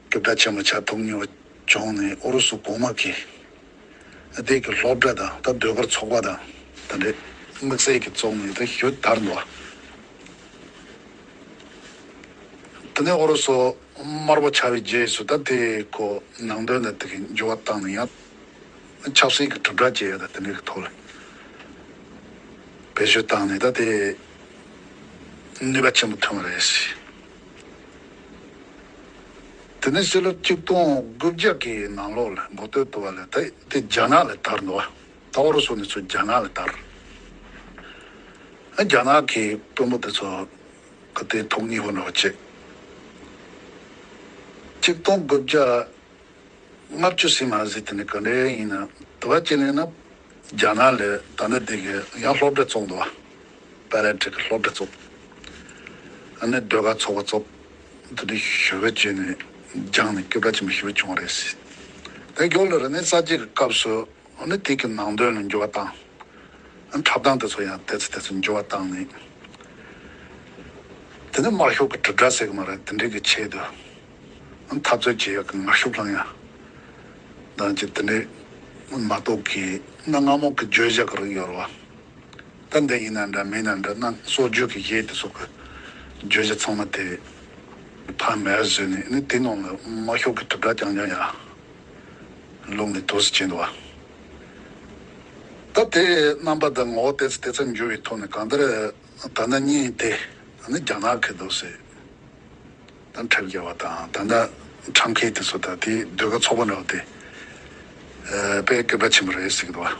སྐད་གྲགས་ཆེན་པོ་ཆགས་ཐུབ་མྱོང་བྱུང་ནས་ཨུ་རུ་སུ་གོང་མ་གི་དེ་གི་སློབ་གྲྭ་དང་ད་ཟློས་གར་ཚོགས་པ་དང་ད་འདྲ་དམིགས་བསལ་གྱི་བཙུགས་ནས་ད་ཞུ་དར་འདུག་བ། དེ་ནས་ཨུ་རུ་སུ་དམར་པོ་ཆགས་པའི་རྗེས་སུ་ད་དེ་ཁོ་ནང་དོན་ནས་དེ་གི་འགྱུར་བ་བཏང་ནས་ཡང་ཆབ་སྲིད་ཀྱི་དྲིལ་བསྒྲགས་བྱས་ཡོད། ད་དེ་འདྲའི་གི་ཐོག་ལ་བེད་སྤྱོད་བཏང་ནས་ད་དེ་ནུས་པ་ཆེན་པོ་ཐོན་པ་རེད། དེ་ནས་ཕྱི་ལོ་གཅིག་སྟོང་དགུ་བརྒྱ་གི་ནང་ལོགས་ལ་འགོ་སྟོད་དུ་བ་ལ་ད་དེ་རྒྱ་ནག་ལ་དར་འདུག་བ། ད་ཨུ་རུ་སུ་ནས་ཚུར་རྒྱ་ནག་ལ་དར། ཨ་རྒྱ་ནག་གི་དཔོན་པོ་དེ་ཚོ་ག་དེ་ཐོག་གཉིས་པོ་འདྲ་བ་བྱས། གཅིག་སྟོང་དགུ་བརྒྱ་ལྔ་བཅུ་ཟིན་མ་ཟིན་དེ་ནི་ག་འདྲ་ཡིན་ན་དུ་བ་ཅི་ནས་ན་རྒྱ་ནག་ལས་ད་ནི་དེ་གི་ཡང་སློབ་གྲྭ་བཙུགས་འདུག་བ། པེ་རེ་ཊི་གི་སློབ་གྲྭ་བཙུགས། ཨ་ནི་ཟློས་གར་ཚོགས་པ་བཙུགས། དེ་འདྲ་ཞུ་བ་བྱས་ནས་སྦྱངས་ནས་སྐྱོབ་གྲྭ་ཆེན་པོ་ཞུ་བ་བྱུང་བ་རེད། དེ་མགྱོགས་ལ་རེ་ནས་གསར་བརྗེ་གི་སྐབས་སུ་ཨ་ནི་དེ་གི་ནང་དོན་ལ་འགྱུར་བ་བཏང་། འཁྲབ་སྟངས་དེ་ཚོ་ཡང་དེ་ཚོ་དེ་ཚོ་འགྱུར་བ་བཏང་ནས། དེ་ནི་དམར་ཤོག་གི་དྲིལ་བསྒྲགས་ཟེར་གི་མ་རེད། དེ་འདྲའི་གི་ཆེད་དུ་འཐབ་རྩོད་བྱེད་ཡག་གི་ངར་ཤུགས་བསླངས་ཡ་དང་ཅི་དེ་འདྲའི་མ་གཏོགས་ཀྱི་གནའ་སྔ་མོ་གི་བརྗོད་བྱ་གི་རིགས་ཡོད་རེད་བ། ད་འདི་ཡིན་ན་འདྲ་མིན་ན་འདྲ་གནའ་སྲོལ་རྒྱུན་གི་གཞས་དེ་ཚོ་གི་བརྗོད་བྱ་ཚང་མ་དེ་ཕར་མེད་བཟོས་ནས་ནི་དེ་ནང་ལ་དམར་ཤོག་གི་དྲིལ་བསྒྲགས་རྐྱང་རྐྱང་ཡ། ལུང་ནས་དུས་སུ་ཕྱིན་འདུག་བ། ད་དེ་རྣམ་པ་དང་ངོ་བོ་ཏོག་ཙམ་ཏོག་ཙམ་འགྱུར་བའི་ཐོག་ནས་གང་ལྟར་ད་ལྟ་གཉིས་དེ་ནི་རྒྱ་ནག་གི་འདུག་ཟེར། ད་འཁྲབ་རྒྱག་པ་དང་ད་ལྟ་འཁྲབ་མཁན་དེ་ཚོ་ད་དེ་ཟློས་གར་ཚོགས་པ་འདྲ་བ་དེ་དཔེ་སྐལ་པ་ཆེན་པོ་རེད་ཟེར་གི་འདུག་བ།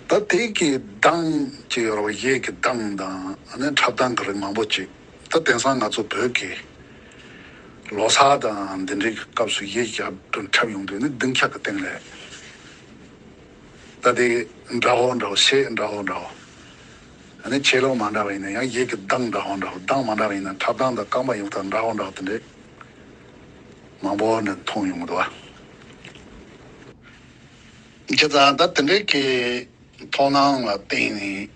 ད་དེ་གི་གདངས་ཅིག་ཡོད་རེད་བ། གཞས་ཀྱི་གདངས་དང་ཨ་ནི་འཁྲབ་སྟངས་ཀྱི་རིགས་མང་པོ་ཅིག་ད་དེང་སང་ང་ཚོ་བོད་ཀྱི་ལོ་གསར་དང་འདི་འདྲའི་སྐབས་སུ་གཞས་རྒྱབ་ཏུ་འཁྲབ་ཡོང་དུས་ནི་ལྡིང་ཁྱག་གི་སྟེང་ལས། ད་དེ་འདྲ་བོ་འདྲ་བོ་གཞས་འདྲ་བོ་འདྲ་བོ། ཨ་ནི་ཆེ་ལོ་མ་འདྲ་བ་ཡིན་ན་ཡང་གཞས་ཀྱི་གདངས་འདྲ་བོ་འདྲ་བོ། གདངས་མ་འདྲ་བ་ཡིན་ན་འཁྲབ་སྟངས་དང་རྐང་པ་ཡོང་སྟངས་འདྲ་བོ་འདྲ་བོ་དེ་འདྲའི་མང་པོ་ནི་མཐོང་ཡོང་གི་འདུག་བ། བྱས་ཙང་ད་དེ་འདྲའི་གི་མཐོང་སྣང་ལ་བརྟེན་ནས་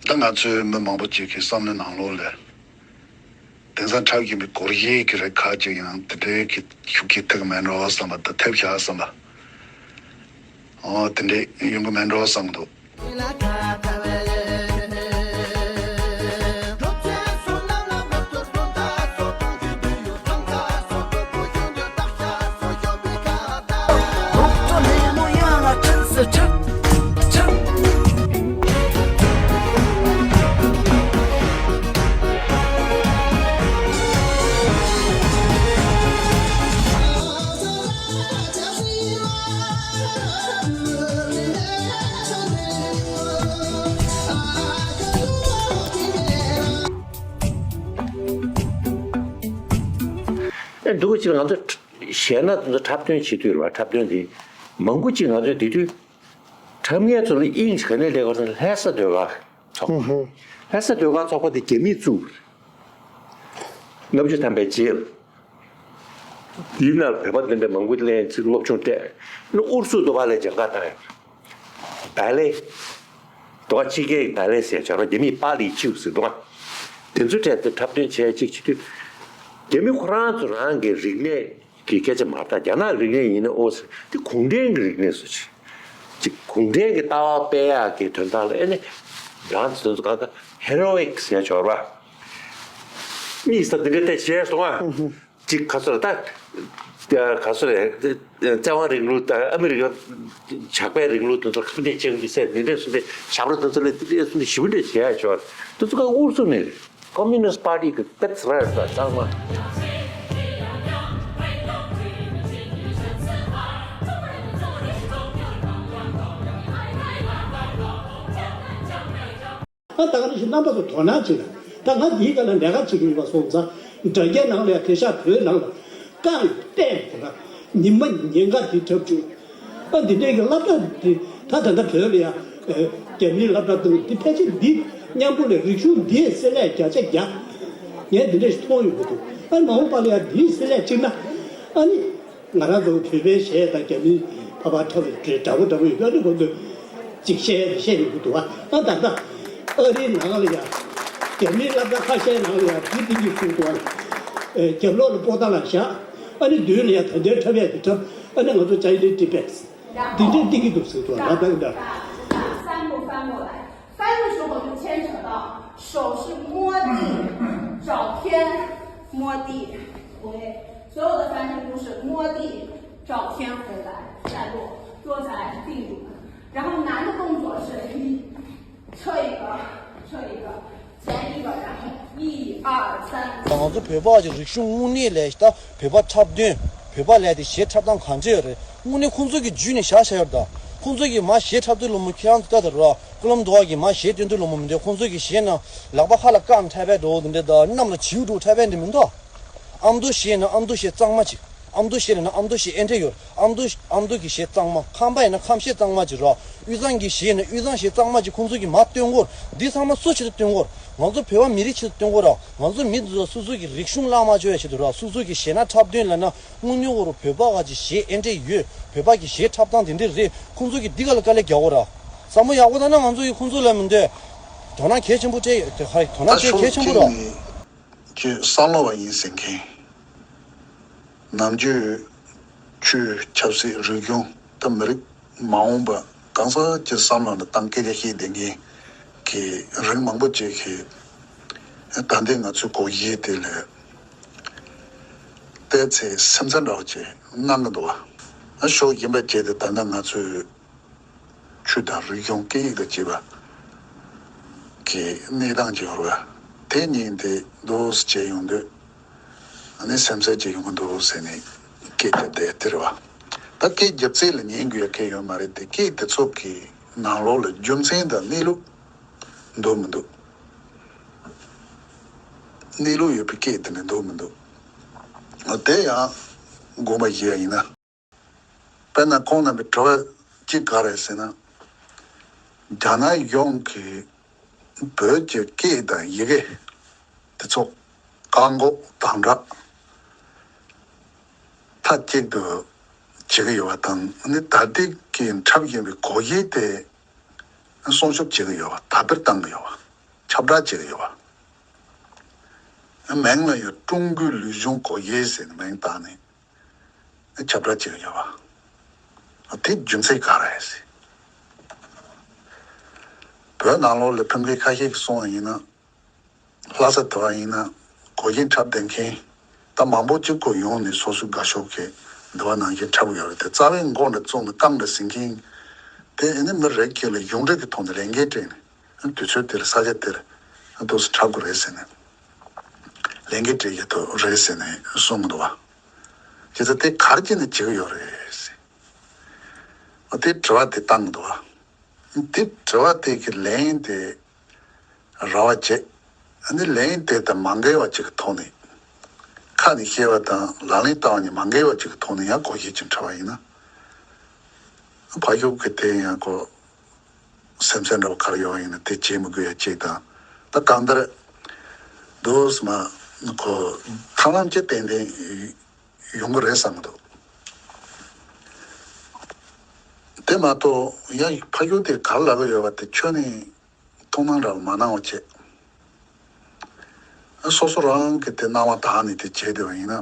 ད་ང་ཚོའི་མི་མང་པོ་ཅིག་གི་བསམ་བློའི་ནང་ལོགས་ལ། དེང་སང་འཁྲབ་བཞིན་པའི་སྒོར་གཞས་ཀྱི་རིགས་ཁག་ཅིག་ཡང་དེ་འདྲའི་གི་ཤུགས་ཀྱིས་ཐེབས་མེད་འགྲོ་བསམ་པ་དང་ཐེབས་ཤག་བསམ་པ། ཨོ་དེ་འདྲའི་ཡོང་གི་མེད་འགྲོ་བསམ་གི་འདུག་ཨེ་འདུག་ཅིག་ང་ཚོ། གཞས་སྣ་དེ་ཚོ་འཁྲབ་སྟོན་བྱེད་དུས་རེད་བ། འཁྲབ་སྟོན་དེ་མང་པོ་ཅིག་ང་ཚོས་དེ་དུས་འཁྲབ་མཁན་ཚོ་ལ་དབྱིངས་ག་ནས་སླེབས་པ་ཟེར་ན། ལྷ་ས་ཟློས་གར་ཚོགས་པ། ལྷ་ས་ཟློས་གར་ཚོགས་པ་དེ་རྒྱ་མིས་བཙུགས་པ་རེད། ལྔ་བཅུ་ཐམ་པའི་རྗེས་ལ། དེའི་ནང་བོད་པ་དེ་འདྲ་མང་པོ་སླེབས། ཅིག་སློབ་སྦྱོང་སྤྲད། ཨུ་རུ་སུ་དུ་བ་ལས་སྦྱང་ག་བཏང་ཡོད། བལ་ལེ། དུ་བ་ཕྱི་རྒྱལ་གྱི་བལ་ལེ་ཟེར་བྱ་རོག་རྒྱ་མིས་པཱ་ལི་ཅིའུ་ཟེར་འདུག་ག་དེ་ཚོའི་གྲས་དེ་འཁྲབ་སྟོན་བྱས། ཅིག་བྱེད་དུས་རྒྱ་མི་ཁོ་རང་ཚོ་རང་གི་རིག་གནས་ཀྱི་སྐད་ཆ་མ་རེད། ད་རྒྱ་ནག་རིག་གནས་ཡིན་ན་ཨོ་ཟེར། དེ་གུང་ཁྲན་གྱི་རིག་གནས་སུ་ཅིག་ཅིག་གུང་ཁྲན་གྱི་ལྟ་བ་སྤེལ་ཡག་གི་དོན་དག་ལ། ཨེ་ནི་རང་ཚོ་ག་ད་ཧེ་རོ་ཡིག་ཟེར་བྱ་རོག་གཉིས་ས་འདི་འདྲ་དེ་བྱས་སོང་ཨ། ཅིག་ག་ཚོད་ད། ག་ཚོད་རེད། བཙན་དབང་རིང་ལུགས་དང་ཨ་མི་རི་ཀ་ཇག་པའི་རིང་ལུགས་དེ་ཚོ་ཁ་གཏད་བཅག་གི་ཟེར། འདི་འདྲས་སུ་འདི་ཞབས་བྲོ་དེ་ཚོ་ལ་དེ་འདྲས་སུ་འདི་ཞིབ་འདྲས་བྱེད་ཡ་ཆོག་དེ་ཚོ་ཀ་ཨུ་ཚུགས་ནས་Communist Party གི་དཔེ་ཚ་ར་ས་ཚང་མ། ཨ་ད་ག་ནང་བཞིན་རྣམ་པ་ཚོ་དོ་སྣང་བྱེད་དང་། ད་ང་འདིའི་སྒང་ལ་ལས་ཀ་བྱེད་ཀྱི་ཡོད་པ་སོང་ཙང་། དྲ་རྒྱའི་ནང་ལ་ཡང་དེང་སང་བོད་ནང་ལ་རྐང་བལྟས་དེ་ག་ཉི་མ་ཉིན་གང་འདི་འཁྲབ་བཅུག་ཨ་འདི་འདྲའི་གི་སློབ་གྲྭ་འདི་ད་ད་ལྟ་བོད་ལ་ཡང་རྒྱ་མིའི་སློབ་གྲྭ་འདུག་འདི་ཕལ་ཆེར་འདི་མཉམ་པོ་ལས་རིག་གཞུང་འདིའི་བསྲེ་ལྷད་བརྒྱ་ཆ་བརྒྱ། ངས་འདི་འདྲ་ཞིག་མཐོང་ཡོང་གི་འདུག་ཨ་མ་འོངས་པ་ལ་ཡང་འདིའི་བསྲེ་ལྷད་གཅིག་ན་ཨ་ནི། ང་རང་ཚོ་བོད་པའི་གཞས་དང་རྒྱ་མིའི་ཕ་པ་འཁྲབ་པའི་འདྲ་པོ་འདྲ་པོ་ཡོད་པ་ནི་ཁོ་ཚོས་ཅིག་བཤད་ཡ་དེ་བཤད་ཡོང་གི་འདུག་ཨ་ད་ལྟ་ཨ་རིའི་ནང་ལ་ཡང་རྒྱ་མིའི་སློབ་གྲྭ་ཁ་ཤས་ནང་ལ་ཡང་འདི་འདི་གི་གསུང་འདུག་ཨ། རྒྱབ་ལོགས་ལ་པོ་ཏཱ་ལ་བཞག་ཨ་ནི་མདུན་ལ་ཡང་ད་ལྟའི་འཁྲབ་ཡ་དེ་འཁྲབ། ཨ་ནི་ང་ཚོ་Chinese Tibet འདི་འདྲས་བསྟན་གྱི་འདུག་ཟེར་འདུག་ཨ་ད་ལྟ་གི་འདྲ། 翻的时候就牵扯到手是摸地，找天摸地，OK，所有的翻身都是摸地找天回来，再落，坐在地上，然后难的动作是一侧一个，侧一个，前一个，然后一二三。 ང་ཚོ་བོད་པ་ཅིག་རིག་གཞུང་དངོས་གནས་ལས་ད་བོད་པ་འཁྲབ་སྟོན། བོད་པ་ལས་དེ་གཞས་འཁྲབ་སྟངས་གང་འདྲ་ཡོད་རེད། དངོས་གནས་ཁོང་ཚོ་གི་རྒྱུད་ནས་བཞག་བཞག་ཡོད་རེད་ད། ཁོང་ཚོ་གི་མ་གཞས་འཁྲབ་དུས་ལོ་མོ་ཁྱེད་རང་ཚོ་ལྟ་དེ་རོ། ཀུ་ལམ་དུ་བ་གི་མ་གཞས་སྟོན་དུས་ལོ་མོ་མི་འདུག་ཁོང་ཚོ་གི་གཞས་ནང་ལག་པ་ཧ་ལ་བཀང་འཁྲབ་པའི་འགྲོ་འདི་འདྲ་ད་གནམ་ལ་བྱིའུ་འགྲོ་འཁྲབ་པའི་འདི་མི་འདུག་ཨ་མདོ་གཞས་ནང་ཨ་མདོ་གཞས་གཙང་མ་ཅིག་ཨ་མདོ་གཞས་ལ་ན་ཨ་མདོ་གཞས་ཨེ་འདྲ་ཡོད། ཨ་མདོ་ཨ་མདོ་གི་གཞས་གཙང་མ། ཁམས་པ་ཡིན་ན་ཁམས་གཞས་གཙང་མ་ཅིག་རོ། དབུས་གཙང་གི་གཞས་ན་དབུས་གཙང་གཞས་གཙང་མ་ཅིག་ཁོང་ཚོ་གི་མ་སྟོན་གོ། འདི་ཚང་མ་སུ་ཆེད་དུ་སྟོན་གོ། ང་ཚོ་བོད་པ་མི་རིགས་ཆེད་དུ་སྟོན་གོ་ར། ང་ཚོ་མི་འདི་ཚོ་སོ་སོ་གི་རིག་གཞུང་བརླག་མ་བཅུག་ཡ་ཆེད་དུ་ར། སོ་སོ་གི་གཞས་སྣ་འཁྲབ་སྟོན་ལ་ན་དངོས་གནས་འོ་རུ་བོད་པ་ག་ཅིག་གཞས་ཨེ་འདྲ་ཡོད། བོད་པ་གི་གཞས་འཁྲབ་སྟངས་དེ་འདྲ་རེད། ཁོང་ཚོ་གི་འདི་ག་ལ་དཀའ་ལས་རྒྱག་གོ་ར། བསམ་བློ་ཡག་པོ་བཏང་ན་ང་ཚོ་གི་ཁོང་ཚོ་ལ་མི་འདོད། དོ་སྣང་གལ་ཆེན་པོ་སྤྲད་ཡོད་དེ། ཧ་དོ་སྣང་ད་སྤྲད་ཤོག་གལ་ཆེན་པོ་གཅིག་ར། ནི་ཁྱོད་བསམ་བློ་བ་ཡིན་ཟེར་མཁན། ནམ་རྒྱུན་ཆོས་ཆབ་སྲིད་རིག་གཞུང་ད་མི་རིགས་མ་འོངས་པ་གང་ཟག་གི་བསམ་བློ་ནང་བཏང་སྐད་ཆ་བཤད་བསྡད་མཁན་གྱི་རིགས་མང་པོ་ཅིག་གིས་ད་ལྟའི་ང་ཚོའི་གོ་གཞི་དེ་ལ་བལྟས་ཚེ་སེམས་འཚབ་འདྲ་བོ་ཅིག་གནང་གི་འདུག་བ། ཨ་ཤོག་ཡིན་པ་བྱས་ཏེ་ད་ལྟ་ང་ཚོའི་ཆོས་དང་རིག་གཞུང་སྐད་ཡིག་དང་བཅས་པ་གི་གནས་སྟངས་ཅིག་ཡོད་རེད་བ། དེ་གཉིས་དེ་འདུག་སེ་བྱས་ཡོང་དུས། ཨ་ནི་སེམས་འཚབ་ཅིག་ཡོང་གི་འདུག་ཟེར་ནས་སྐད་རྒྱབ་བསྡད་དེ་རེད་བ། ད་སྐད་རྒྱབ་ཚད་ལ་ཉན་དགོས་ཡ་གང་ཡང་ཡོད་མ་རེད་དེ། སྐད་དེ་ཚོ་གི་ནང་ལོགས་ལ་རྒྱུ་མཚན་དང་གནས་ལུགས་འདུག་མི་འདུག་གནས་ལུགས་ཡོད་པའི་སྐད་དེ་ནི་འདུག་མི་འདུག་འོ་དེ་ཡང་དགོངས་པ་བཞེས་ཡ་ཡིན་ན། དཔེར་ན་ཁོང་རྣམ་པའི་དྲི་བ་གཅིག་ག་རེ་ཟེར་ན། རྒྱ་ནག་གཞུང་གིས་བོད་ཀྱི་སྐད་དང་ཡི་གེ་དེ་ཚོ་བཀག་འགོག་དམ་དྲག་མཐའ་གཅིག་ཏུ་བྱེད་ཀྱི་ཡོད་པ་དང་། ནི་ད་ལྟའི་གི་འཁྲབ་བཞིན་པའི་གོ་གཞི་དེ་སྲུང་སྐྱོབ་བྱེད་ཀྱི་ཡོད་པ། དར་སྤེལ་གཏང་གི་ཡོད་པ། ཁྱབ་བསྒྲགས་བྱེད་ཀྱི་ཡོད་པ། མིང་ལ་ཡང་ཀྲུང་གོའི་ལུས་སྦྱོང་གོ་གཞི་ཟེར་ནས་མིང་བཏགས་ནས་ཁྱབ་བསྒྲགས་བྱེད་ཀྱི་ཡོད་པ། དེ་རྒྱུ་མཚན་ག་རེ་རེད་ཟེར། བོད་ནང་ལོགས་ལ་ཕྲུ་གུ་ཁ་ཤས་ཀྱིས་གསུངས་པ་ཡིན་ན། ལྷ་ས་དེ་བ་ཡིན་ན་གོ་གཞས་འཁྲབ་བསྡད་མཁན་ད་མང་པོ་གཅིག་པོ་ཡོང་ནས་སོ་སོའི་དགའ་ཕྱོགས་ཀྱི་འདི་བ་ནང་བཞིན་འཁྲབ་ཡོད་རེད་དེ། རྩ་བའི་མགོ་འདྲ་བཙུགས་ནས་རྐང་འདྲ་ཟིན་མཁན་དེ་ཨ་ནི་མི་རེ་གཅིག་ལ་གཞུང་འབྲེལ་གྱི་ཐོག་ནས་ལས་འགན་སྤྲད་ནས་དུས་ཚོད་དེར་ས་ཆ་དེར་འདུག་སེ་འཁྲབ་དགོས་རེད་ཟེར་ནས་ལས་འགན་སྤྲད་ཀྱི་ཐོག་རེད་ཟེར་ནས་གསུངས་འདུག་བ། བྱས་ཙང་དེ་ག་རེ་བྱས་ནས་བྱེད་ཀྱི་ཡོད་རེད་ཟེར། དེ་དྲི་བ་དེ་བཏང་འདུག་བ། དེ་དྲི་བ་དེ་གི་ལན་དེ་རག་པ་བྱེད། ཨ་ནི་ལན་དེ་དང་མ་འགལ་བ་ཅིག་གི་ཐོག་ནས་ ཁ་ནས་བཤད་པ་དང་ལག་ལེན་བསྟར་བ་གཉིས་མ་འགལ་བ་ཅིག་གི་ཐོག་ནས་ཡང་གོ་ཤེས་ཅིག་འཕྲད་པ་ཡིན་ན། ཕ་ཤུལ་གྱི་དེ་ཡང་ཁོ་སེམས་སེམས་འདྲ་བོ་ག་རེ་ཡོད་པ་ཡིན་ན་དེ་བྱེད་མི་དགོས་ཡ་གཅིག་དང་། ད་གང་ལྟར་འདུག་སེ་མ་ཁོ་ཐབས་ལམ་ཅིག་ཏན་ཏན་ཡོང་གི་རེད་བསམ་གྱི་འདུག་དེ་མ་གཏོགས་ཡང་ཕ་ཤུལ་དེ་ག་རེ་ལབ་ཀྱི་ཡོད་པ་དེ་ཁྱོན་ནས་མཐོང་སྣང་འདྲ་བོ་མ་གནང་བ་བྱས། སོ་སོ་རང་གིས་དེ་སྣང་བ་དག་ནས་དེ་བྱས་བསྡད་པ་ཡིན་ན།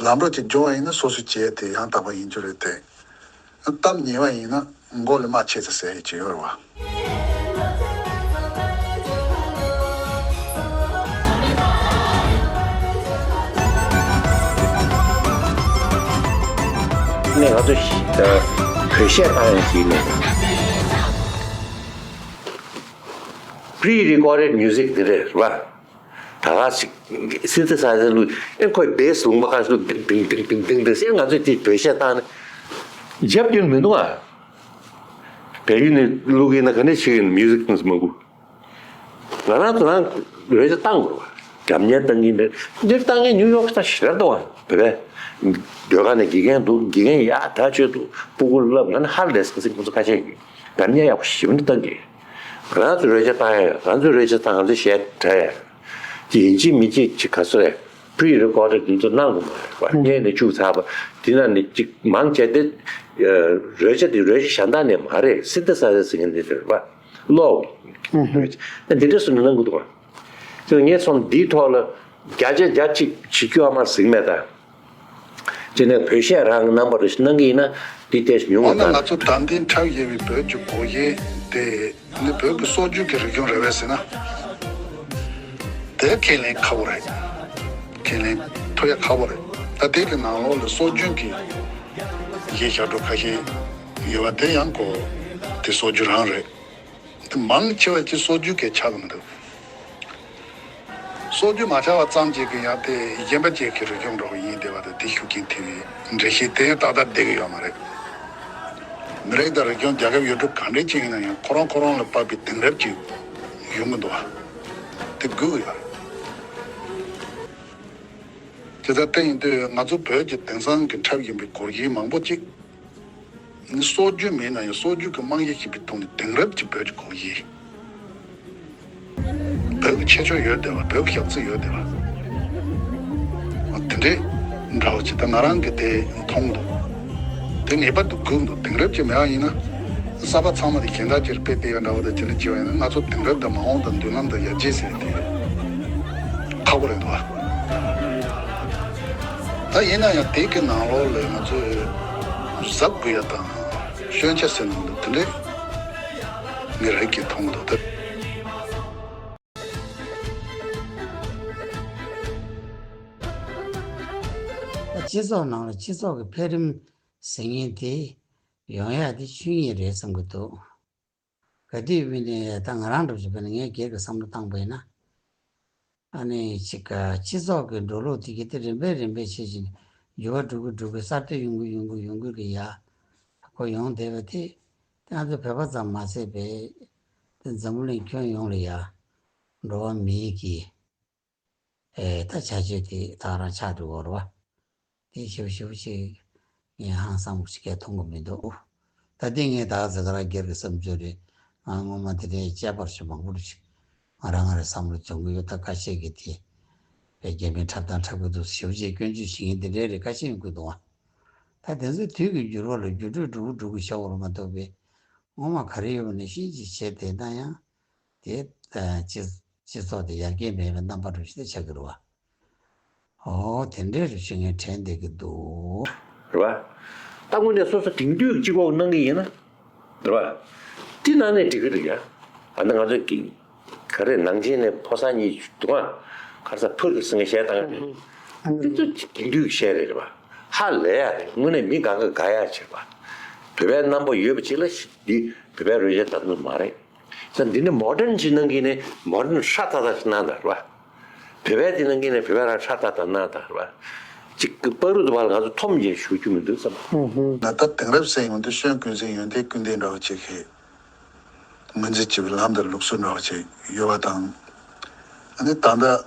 ལམ་འགྲོ་ཅིག་འབྱུང་བ་ཡིན་ན་སོ་སོས་བྱས་དེ་ཡང་དག་པ་ཡིན་རྒྱུ་རེད་དེ། གཏམ་ཉེས་པ་ཡིན་ན་མགོ་ལ་རྨ་ཆེ་ཙམ་ཟེར་ཡས་ཅིག་ཡོད་རེད་བ། ནས་ང་ཚོ་བོད་གཞས་བཏང་ཡང་ཞིག་ནས་pre-recorded music དེ་རེད་བ། ད་ག་ཞིག་synthesizer བླུགས་ཨེ་ཁོས་bass ལུང་པ་ཁ་ཤས་བླུགས་ཏིང་ཏིང་ཏིང་ཏིང་ཏིང་ཟེར། ང་ཚོས་དེ་བོད་གཞས་བཏང་ནས་རྒྱབ་སྐྱོར་མི་འདུག་ཨ། བལ་ཡུལ་ནས་བླུགས་ཡིན་ན་ག་འདྲ་ཞིག་ཡིན་music དང་མ་གུ། ང་རང་ཚོ་རང་རོལ་ཆ་བཏང་དགོས་རེད་བ། རྒྱབ་གཉེར་བཏང་གིན་རེད། འདིར་བཏང་མཁན་ནིའུ་ཡོག་ད་ཞེ་དྲག་འདུག་ཨ། བོད་པའི་ཟློས་གར་ནས་དགེ་རྒན་འདུག་དགེ་རྒན་ཡག་ད་ཆོས་འདུག་སྤུ་གུ་བསླབ་ང་ནི་ཧར་ལས་ཀ་ཟིག་ཁོང་ཚོ་ཁ་ཆད་ཡོད། རྒྱབ་གཉེར་ཡག་པོ་ཞེ་པོ་འདི་བཏང་གི། ང་རང་ཚོ་རོལ་ཆ་བཏང་ཡ་ང་ཚོའི་རོལ་ཆ་བཏང་ང་ཚོའི་གཞས་འཁྲབ་ཡ། དེ་ཡིན་གཅིག་མིན་གཅིག་ཅིག་ག་ཚོད་རེད། pre-recorded དེ་ཚོ་གནང་དགོས་མ་རེད་བ། སྔོན་ནས་བཅུག་ཚར་བ། དེ་ནང་ནས་གཅིག་མང་ཆེ་དེ་རོལ་ཆ་དེ་རོལ་ཆ་གཞན་དག་ནས་མ་རེད། synthesizer ཟེར་མཁན་དེ་རེད་བ། གློག་རོལ་ཆ་འདི་འདྲ་སུ་ནས་གནང་དགོས་འདུག་བ། ཅེས་ངས་སོང་འདིའི་ཐོག་ལ་བརྒྱ་ཆ་བརྒྱ་གཅིག་བྱེད་རྒྱུ་ཨ་མ་ཟིག་མེད་ད། དེ་ནས་བོད་གཞས་རང་གི་རྣམ་པ་རུ་ཞིག་གནང་གི་ཡིན་ན་འདི་ཏོག་ཙམ་ཉུང་བ་འོ་ན་ང་དང་། ཚོ་ད་ལྟའི་འཁྲབ་བཞིན་པའི་བོད་ཀྱི་སྒོ་དབྱེ་དེ་ནི་བོད་ཀྱི་སྲོལ་རྒྱུན་གྱི་རིག་གཞུང་རེད་པས་ཟེར་ན། དེ་ཁས་ལེན་ཁག་པོ་རེད། ཁས་ལེན་ཐུབ་ཡ་ཁག་པོ་རེད། ད་དེ་གི་ནང་ལོགས་ལ་སྲོལ་རྒྱུན་གྱི་གཞས་ཞབས་བྲོ་ཁ་ཤས་ཡོད་པ་དེ་ཡང་གོ་དེ་སྲོལ་རྒྱུན་རང་རེད། དེ་མང་ཆེ་བ་ཅིག་སྲོལ་རྒྱུན་གྱི་ཆགས་ཀྱི་མི་འདུག་སྲོལ་རྒྱུན་མ་ཆགས་པ་ཙམ་གཅིག་གིས་ཡང་དེ་གཞན་པ་ཅིག་གི་རིག་གཞུང་འདྲ་བོ་ཡིན་བསྡད་པ་དང་དེ་ཤུགས་རྐྱེན་ཐེབས་པའི་འགྲེལ་བཤད་དེ་ཏག་ཏག་བསྡད་ཀྱི་ཡོད་མ་རེད། མི་རིགས་དང་རིག་གཞུང་རྒྱལ་ཁབ་ཡུལ་གྲུ་གང་འདྲ་ཅིག་ཡིན་ན་ཡང་ཁོ་རང་ཁོ་རང་ལ་དཔག་པའི་དེང་རབས་ཅིག་ཡོང་གི་འདུག་བ། དེ་དགོས་ཀྱི་ཡོད་རེད། དེ་ལྟར་དེ་ཡིན་དུས་ང་ཚོ་བོད་ཀྱི་དེང་སང་གི་འཁྲབ་བཞིན་པའི་སྒོར་གཞས་མང་པོ་ཅིག་ནི་སྲོལ་རྒྱུན་མིན་ན་ཡང་སྲོལ་རྒྱུན་གྱི་རྨང་གཞི་ཞིག་པའི་ཐོག་ནས་དེང་རབས་ཀྱི་བོད་ཀྱི་སྒོར་གཞས། བོད་ཀྱི་ཁྱད་ཆོས་ཡོད་བསྡད་པ། བོད་ཀྱི་ཞབས་ཚིག་ཡོད་བསྡད་པ། དེ་འདྲའི་འདྲ་བོ་ཅིག་ད་ང་རང་གིས་དེ་མཐོང་འདུག་དེ་ངེས་པར་དུ་དགོས་འདུག་དེང་རབས་ཅིག་མེད་པ་ཡིན་ན། གསར་པ་ཚང་མ་དེ་གཞན་དག་ཅིག་དཔེ་དེ་ཡང་འདྲ་བོ་དང་ཅི་ལ་ཅི་བ་ཡིན་ན་ང་ཚོ་དེང་རབས་དང་མ་འོངས་དང་མདུན་ལམ་དང་ཡར་རྒྱས་ཟེར་དེ་ཁག་པོ་རེད་འདུག་ད་ཡིན་ན་ཡང་དེ་གི་ནང་ལོགས་ལ་ང་ཚོས་གཟབ་དགོས་ཡ་དང་སྐྱོན་ཆ་སེལ་ནང་དུ་དེ་འདྲའི་ངས་རིགས་ཀྱིས་མཐོང་འདུག་ད། སྤྱི་ཚོགས་ནང་ལ་སྤྱི་ཚོགས་ཀྱི་འཕེལ་རིམ་ཟེར་མཁན་དེ་ཡོང་ཡ་དེ་ཆོས་ཉིད་རེད་བསམ་གྱི་འདུག་ག་དུས་ཡིན་ནའི་ད་ང་རང་འདྲ་བོ་ཞིག་བྱས་ན་ངས་སྒེར་གྱི་བསམ་བློ་བཏང་པ་ཡིན་ན། ཨ་ནི་ཅིག་ག་སྤྱི་ཚོགས་ཀྱི་འགྲོ་ལུགས་དེ་གའི་དེ་རིམ་པས་རིམ་པས་བྱེད་བཞིན་འགྱུར་བ་འགྲོ་གི་འགྲོ་གི་གསར་གཏོད་ཡོང་གི་ཡོང་གི་ཡོང་གི་གི་ཡ། ཁོ་ཡོང་བསྡད་པ་དེ་དེ་ང་ཚོ་བོད་པ་ཙམ་མ་ཟད་པའི་དེ་འཛམ་བུ་གླིང་ཁྱོན་ཡོངས་ལ་ཡ་འགྲོ་བ་མིའི་གི་ཨེ་ད་བྱ་སྤྱོད་དེ་ད་རང་ཆགས་འགྲོ་གི་རེད་བ། དེ་ཞིབ་ཞིབ་ཅིག་ངས་ཧང་སངས་པོ་ཅིག་གས་མཐོང་གི་མི་འདུག་ད་ལྟའི་ངས་ད་ག་ཟེ་ག་ར་སྒེར་གྱི་བསམ་ཚུལ་རེད། ང་སྔོན་མ་དེ་འདྲའི་དཔྱད་པར་ཞིག་མང་པོ་རེ་ཞིག་ང་རང་ང་རང་བསམ་བློ་སྦྱོང་གི་ཡོད། ད་ཁ་ཤས་ཀྱིས་དེ་བའི་རྒྱ་མིའི་འཁྲབ་སྟངས་འཁྲབ་གི་འདུག་ཞིབ་ཅིག་སྐྱོན་བརྗོད་བྱེད་མཁན་དེ་འདྲའི་རེ་ཁ་ཤས་ཡོང་གི་འདུག་ཨ། ད་དེ་ཚོ་དུས་ཀྱི་འགྱུར་བ་ལ་འགྱུར་འགྲོས་འགྲོ་གི་འགྲོ་གི་བྱ་བ་རུ་མ་གཏོགས་པའི་སྔོན་མ་ག་རེ་ཡོད་པ་ནས་ཤིན་ཅིག་བྱས་དེ་ན་ཡང་དེ་སྤྱི་སྤྱི་ཚོགས་དེ་ཡར་རྒྱས་མེད་པའི་རྣམ་པ་འདྲ་ཞིག་ཆགས་ཀྱི་རེད་བ། ཨོ་དེ་འདྲའི་རིགས་ཤིག་ངས་དྲན་བསྡད་ཀྱི་འདུག་རེད་བ། ད་དངོས་གནས་སོ་སོ་དེང་དུས་ཀྱི་སྤྱི་ཁོག་གནང་གི་ཡིན་ན། རེད་བ། དེ་གནང་ནས་འགྲིག་གི་རེད་ཡ། ཨ་ནི་ང་ཚོ་གི་ག་རེ་ནང་ཆེན་ནས་ཕོ་གསར་གཉིས་འདུག་ཨ། ཁ་ས་ཕུར་གི་སེང་གེ་གཞས་བཏང་ཡ་རེད། འདི་ཚོ་དེང་དུས་ཀྱི་གཞས་རེད་རེད་བ། ཧ་ལས་ཡ་རེད། དངོས་གནས་མི་གང་ག་དགའ་ཡ་བྱེད་པ། བོད་པའི་རྣམ་པ་ཡོད་པ་ཅིག་ལ་འདི་བོད་པའི་རོལ་ཆ་ད་དུང་མ་རེད། ད་འདི་ནི་མོ་ཌན་ཅིག་གནང་གིན་ནི་མོ་ཌན་ཧྲ་ཏག་ཏག་ཅིག་གནང་དང་རེད་བ། བོད་པའི་འདི་གནང་གིན་ནི་བོད་པ་རང་ཧྲ་ཏག་ཏག་གནང་དང་རེད་བ། ཅིག་གི་པ་རུ་དུ་བ་ལ་ང་ཚོ་འཐོམ་བྱས་ཞུ་རྒྱུ་མི་འདུག་བསམ། ད་ལྟ་དེང་རབས་ཟེར་ཡོང་དུས་སྐྱོན་ཀུན་ཟད་ཡོན་ཏན་ཀུན་ལྡན་འདྲ་བ་ཅིག་གིས་ངོས་འཛིན་བྱེད་པའི་ལམ་དང་ལུགས་སྲོལ་འདྲ་བ་ཅིག་ཡོད་པ་དང་། ཨ་ནི་ད་ལྟ་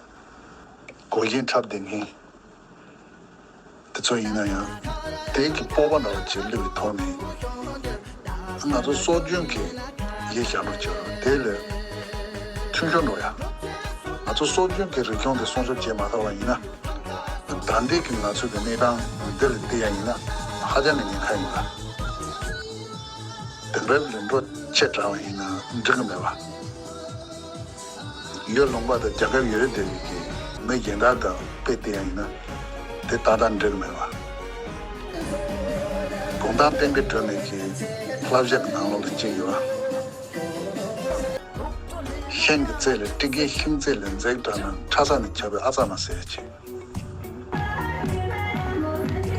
སྒོ་གཞན་འཁྲབ་བསྡད་མཁན་དེ་ཚོ་ཡིན་ན་ཡང་། དེ་གི་སྤོབས་པ་འདྲ་བོ་ཅིག་བླུགས་པའི་ཐོག་ནས། ང་ཚོ་སྲོལ་རྒྱུན་གྱི་ཡེ་ཞབས་བྲོ་བྱེད་རོགས། དེ་ལས་མཐུན་སྦྱོར་འགྲོ་ཡ། ང་ཚོ་སྲོལ་རྒྱུན་གྱི་རིག་གཞུང་དེ་སྲུང་སྐྱོབ་བྱེད་མ་ཐུབ་པ་ཡིན་ན། ད་ལྟའི་གི་ང་ཚོའི་གི་གནས་སྟངས་འདི་ལ་བལྟས་ཡ་ཡིན་ན། ཧ་ཅང་གི་ཉེན་ཁ་ཡིན་པ། དེང་རབས་ལ་འགྲོ་ཆེ་དྲགས་པ་ཡིན་ན་འགྲིག་གི་མེད་པ། ཡུལ་ལུང་པ་དང་རྒྱལ་ཁབ་ཡུལ་དེ་གི་མི་གཞན་དག་དང་དཔེ་བལྟས་ཡ་ཡིན་ན། དེ་ཏག་ཏག་འགྲིག་གི་མེད་པ། གུང་ཐང་བསྟན་པའི་སྒྲོན་མེ་གི་བསླབ་བྱ་གི་ནང་ལོགས་ལ་གཅིག་ཡོད་པ། ཤིང་གི་རྩེ་ལ། སྤྲིན་ཀའི་ཤིང་རྩེ་ལ་འཛེགས་དྲགས་ན། ཁྲ་ས་ནས་ཁྱབ་པའི་ཨ་ཙ་མ་ཟེར་ཡ་ཅིག་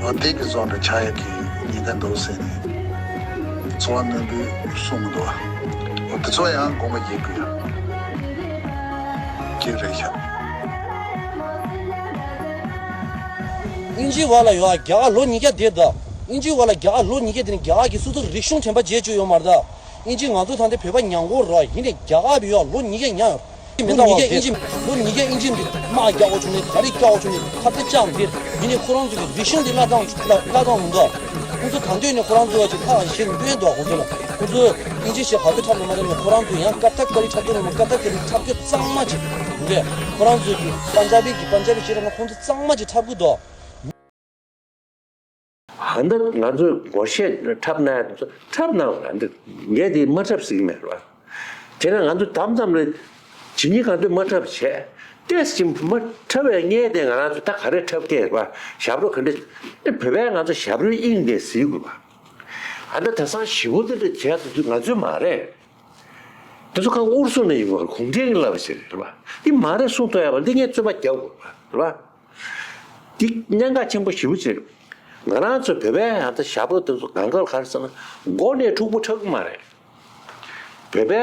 འོ་དེ་གི་བཟོ་འདྲ་ཆགས་ཡ་གི་ཉེན་ཁ་འདུག་ཟེར་ནས་ཚོར་བ་རྣོན་པོས་གསུང་གི་འདུག་འོ་དེ་ཚོ་ཡང་དགོངས་པ་བཞེས་དགོས་ཡ་གི་རེད་ཤག་དབྱིན་ཇིའི་བར་ལ་ཡོད་རྒྱ་གར་ལོ་ཉིས་བརྒྱ་དེ་དང་། དབྱིན་ཇིའི་བར་ལ་རྒྱ་གར་ལོ་ཉིས་བརྒྱ་དེ་ནི་རྒྱ་གར་གྱི་སོ་སོའི་རིག་གཞུང་དྲན་པ་བརྗེད་བཅུག་ཡོད་མ་རེད་ད། དབྱིན་ཇི་ང་ཚོ་ད་ལྟའི་བོད་པ་ཉམས་གོ་རོགས། ཡིན་ནའི་རྒྱ་གར་བ་ཡོད་ལོ་ཉིས་བརྒྱ་ཉམས་ཡོད། མི་ལོ་ཉིས་བརྒྱ་དབྱིན་ཇི་ལོ་ཉིས་བརྒྱ་དབྱིན་ཇི་འདི་དམག་རྒྱག་དགོས་བྱུང་ནས། ག་རེ་རྒྱག་དགོས་བྱུང་ནས། ཁ་ཚ་ཅང་འདིར་ཡིན་ནའི་ཁོ་རང་ཚོ་གི་རིག་གཞུང་འདི་བརླག་བཏང་བརླག་བཏང་མི་འདུག་ཁོང་ཚོ་ད་འདོད་ནས་ཁོ་རང་ཚོ་བ་ཅིག་ཁ་ཞེ་འདོད་འདུག་ཁོང་ཚོ་ལ། ཁོང་ཚོ་དབྱིན་ཇི་ཞེས་ག་དུས་འཁྲབ་ལ་མ་འཁྲབ་ནས། ཁོ་རང་ཚོ་ཡང་ཀ་ཐག་ཀ་རི་འཁྲབ་འདོད་ལ་མ། ཀ་ཐག་ཀ་རི་འཁྲབ་རྒྱུ་གཙང་མ་ཅིག་རེད། ཁོ་རང་ཚོ་གི་པན་ཇ་བི་གི་པན་ཇ་བི་ཞེས་ར་ན་ཁོང་ཚོ་གཙང་མ་ཅིག་འཁྲབ་གི་འདུག་ཨ་ནི་ང་ཚོས་སྒོར་གཞས་འཁྲབ་ན་འཁྲབ་ན་འདི་ངས་དེ་མ་འཁྲབ་ཟེར་གྱི་མེད་རེད་བ། དེ་ན་ང་ཚོ་དམ་དམ་རེད། ཇི་སྙེད་གང་འདོད་མ་འཁྲབ་བྱས། ཏོག་ཙམ་མ་འཁྲབ་པའི་སྔོན་དེ་ང་རང་ཚོ་ད་ག་རེ་འཁྲབ་ཀྱི་རེད་བ། ཞབས་བྲོ་ག་འདྲ། ཨེ་བོད་པས་ང་ཚོ་ཞབས་བྲོའི་དབྱིངས་དེ་ཟིན་དགོས་བ། ཨ་ནི་དེང་སང་ཞི་བོ་དེ་འདྲ་བྱས་དུས་ང་ཚོས་མ་རེད། དེ་ཚོ་ཁ་ཨུ་རུ་སུ་ནས་ཡིན་པ། གུང་ཁྲན་གྱིས་བསླབས་པ་ཞིག་རེད་བ། འདི་མ་རེད་གསུང་ཐུབ་ཡ་བ། འདི་ངས་རྩོད་པ་རྒྱག་དགོས་རེད་བ། འདི་གནད་འགག་ཆེན་པོ་ཞེ་པོ་ཅིག་ང་རང་ཚོ་བོད་པའི་ཡང་ད་ཞབས་བྲོ་དེ་ཚོ་གང་ག་ལ་ག་རེ་ཟེར་ན། མགོ་ནས་འཁྲུག་པོ་འཁྲབ་གི་མ་རེད། བོད་པའི་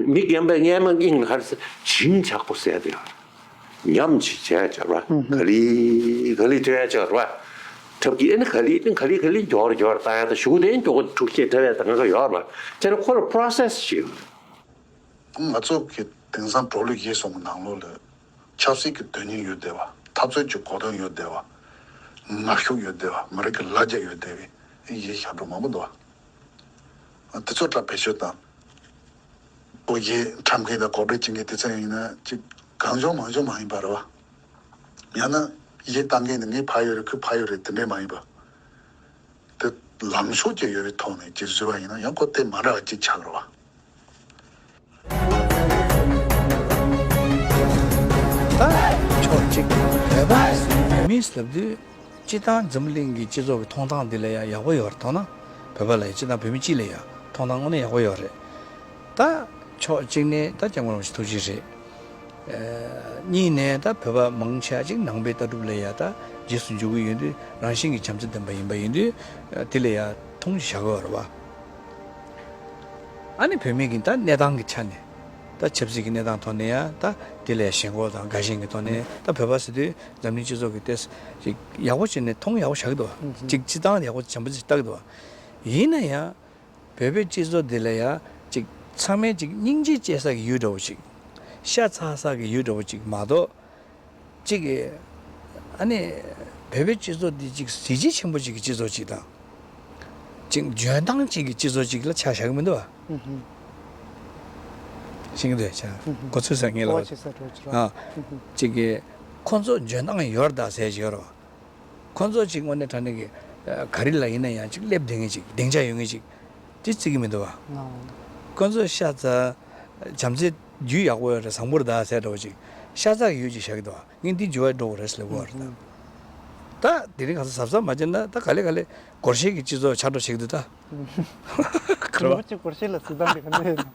མི་རྒན་པའི་སྔས་མ་སྙིང་ལ་ག་རེ་ཟེར། བྱིན་ཆགས་པོ་ཟེར་དེ་ཡོད། ཉམས་ཅིག་བྱས་ཅར་བ། ག་ལི་ག་ལི་ཐོན་ཡ་ཅར་བ། འཁྲབ་ཀྱི་ཨེ་ནི་ག་ལི་ཨེ་ནི་ག་ལི་ག་ལི་མགྱོགས་མགྱོགས་བཏང་ཡ་དང་། གཞུག་གུ་དེ་མགྱོགས་པོ་འཁྲུག་ཆས་འཁྲབ་ཡ་དང་། ང་ག་ཡོད་ར། དེ་ནི་ཁོ་ལ་པྲོ་སེ་སི་ཞིག་ང་ཚོ་གི་དེང་སང་བྲོ་གླུ་ཡིད་གསུམ་གྱི་ནང་ལོགས་ལ་ཆབ་སྲིད་ཀྱི་དོན་སྙིང་ཡོད་བསྡད་པ། འཐབ་རྩོད་ཀྱི་གོ་དོན་ཡོད་བསྡད་པ། ངར་ཤུགས་ཡོད་བསྡད་པ། མི་རིགས་ཀྱི་ལ་རྒྱ་ཡོད་བསྡད་པའི་ཡེ་ཞབས་བྲོ་མང་པོ་འདུག་དེ་ཚོ་ལ་བེད་སྤྱོད་བཏང་། སྒོར་གཞས་འཁྲབ་མཁན་དང་གོ་སྒྲིག་བྱེད་མཁན་དེ་ཚོ་ཡིན་ན་ཅིག་གང་བྱུང་མང་བྱུང་མ་ཡིན་པ་རེད་བ། ཡང་ན་གཞས་བཏང་མཁན་ནི་ངའི་ཕ་ཡུལ་རེད། ཁོའི་ཕ་ཡུལ་རེད། དེ་འདྲས་མ་ཡིན་པ། དེ་ལངས་ཕྱོགས་ཅིག་ཡོད་པའི་ཐོག་ནས་ཅིག་བཟོས་པ་ཡིན་ན་ཡང་ཁོ་དེ་མ་འདྲ་བ་ཅིག་ཆགས་རེད་བ། ད་ཕྱོགས་གཅིག་བོད་པ་བོད་མི་ལབ་དུས། སྤྱིར་བཏང་འཛམ་གླིང་གི་སྤྱི་ཚོགས་ཀྱི་མཐོང་སྟངས་འདི་ལ་ཡང་ཡག་པོ་ཡོད་རེད། མཐོང་ན་བོད་པ་ལ་ཡང་། སྤྱིར་བཏང་བོད་མི་སྤྱི་ལ་ཡང་མཐོང་སྟངས་དངོས་གནས་ཡག་པོ་ཡོད་རེད། ད་ཕྱོགས་གཅིག་ནས་ད་སྐྱབས་མགོན་རིན་པོ་ཆེ་ཐུགས་རྗེ་རེད། ཨ། གཉིས་ནས་ད་བོད་པ་མང་ཆེ་བ་ཅིག་ནང་པའི་ལྟ་གྲུབ་ལ་ཡང་ད་རྗེས་སུ་འཇུག་གི་ཡོད་དུས། རང་བཞིན་གྱིས་བྱམས་བརྩེ་ལྡན་པ་ཡིན་པ་ཡིན་དུས། ཨ། དེ་ལ་ཡང་མཐོང་ཆེན་བྱ་དགོས་རེད་བ། ཨ་ནི་བོད་མི་གི་ད་གནས་སྟངས་ཀྱི་ཆ་ནས། ད་ཆབ་སྲིད་ཀྱི་གནས་སྟངས་ཐོག་ནས་ཡང་ད་དེ་ལ་ཡང་ཞེན་ཁོག་དང་དགའ་ཞེན་གྱི་ཐོག་ནས། ད་བོད་པ་ཟེར་དུས་འཛམ་གླིང་སྤྱི་ཚོགས་ཀྱི་ཏོག་ཙམ་ཅིག་ཡག་པོ་བྱས་ནས་མཐོང་ཡག་པོ་བྱ་གི་འདུག་བ། ཅིག་སྤྱིར་བཏང་ཡག་པོ་བྱམས་པོ་ཅིག་ལྟ་གི་འདུག་བ། ཡིན་ན་ཡང་བོད་པའི་སྤྱི་ཚོགས་འདི་ལ་ཡང་ཅིག་ཚང་མས་ཅིག་སྙིང་རྗེ་སྐྱེ་ས་གི་ཡུལ་འདྲ་བོ་ཅིག་ཤ་ཚ་ས་གི་ཡུལ་འདྲ་བོ་ཅིག་མ་གཏོགས། ཅིག་ཨ་ནི་བོད་པའི་སྤྱི་ཚོགས་འདི་ཅིག་གཟི་བརྗིད་ཆེན་པོ་ཅིག་གི་སྤྱི་ཚོགས་ཅིག་དང་། ཅིག་འཇོན་ཐང་ཅིག་གི་སྤྱི་ཚོགས་ཅིག་ལ་ཆ་བཞག་གི་མི་འདུག་བ། ཤེས་ཀྱི་འདུག་ཆ། གོ་ཚོད་ཟ་ངེས་ལ། ཨ། ཅིག་གི་ཁོ་ཚོ་འཇོན་ཐང་ཡོད་ད་ཟེར་གྱི་ཡོད་རེད་བ། ཁོ་ཚོ་ཅིག་དངོས་གནས་དྲང་གནས་ཀྱི་ག་རེ་ལ་ཡིན་ན་ཡང་ཅིག་སླེབས་བསྡད་མཁན་ཅིག་སྡིངས་ཆ་ཡོད་མཁན་ཅིག་དེ་བརྩི་གི་མི་འདུག་བ། ཁོ་ཚོ་ཤ་ཚ། བྱམས་བརྩེ་རྒྱུ་ཡག་པོ་ཡོད་རེད། བཟང་པོ་རེད་ད་ཟེར་འདྲ་བོ་ཅིག་ཤ་ཚ་གི་ཡུལ་ཅིག་བཞག་གི་འདུག་བ། ངས་འདི་འགྱུར་བ་འགྲོ་དགོས་རེད་ཟེར་ལབ་ཀྱི་ཡོད་རེད་ད། ད་དེ་རིང་ཁ་སང་གཟབ་གཟབ་མ་བྱས་ན་ད་ག་ལེ་ག་ལེ་སྒོར་གཞས་ཀྱི་སྤྱི་ཚོགས་ཆགས་འགྲོ་བྱེད་ཀྱི་འདུག་ད། རིན་པོ་ཆེ་སྒོར་གཞས་ལ་གཟིགས་སྟངས་དེ་ག་འདྲ་ཡིན་ནམ།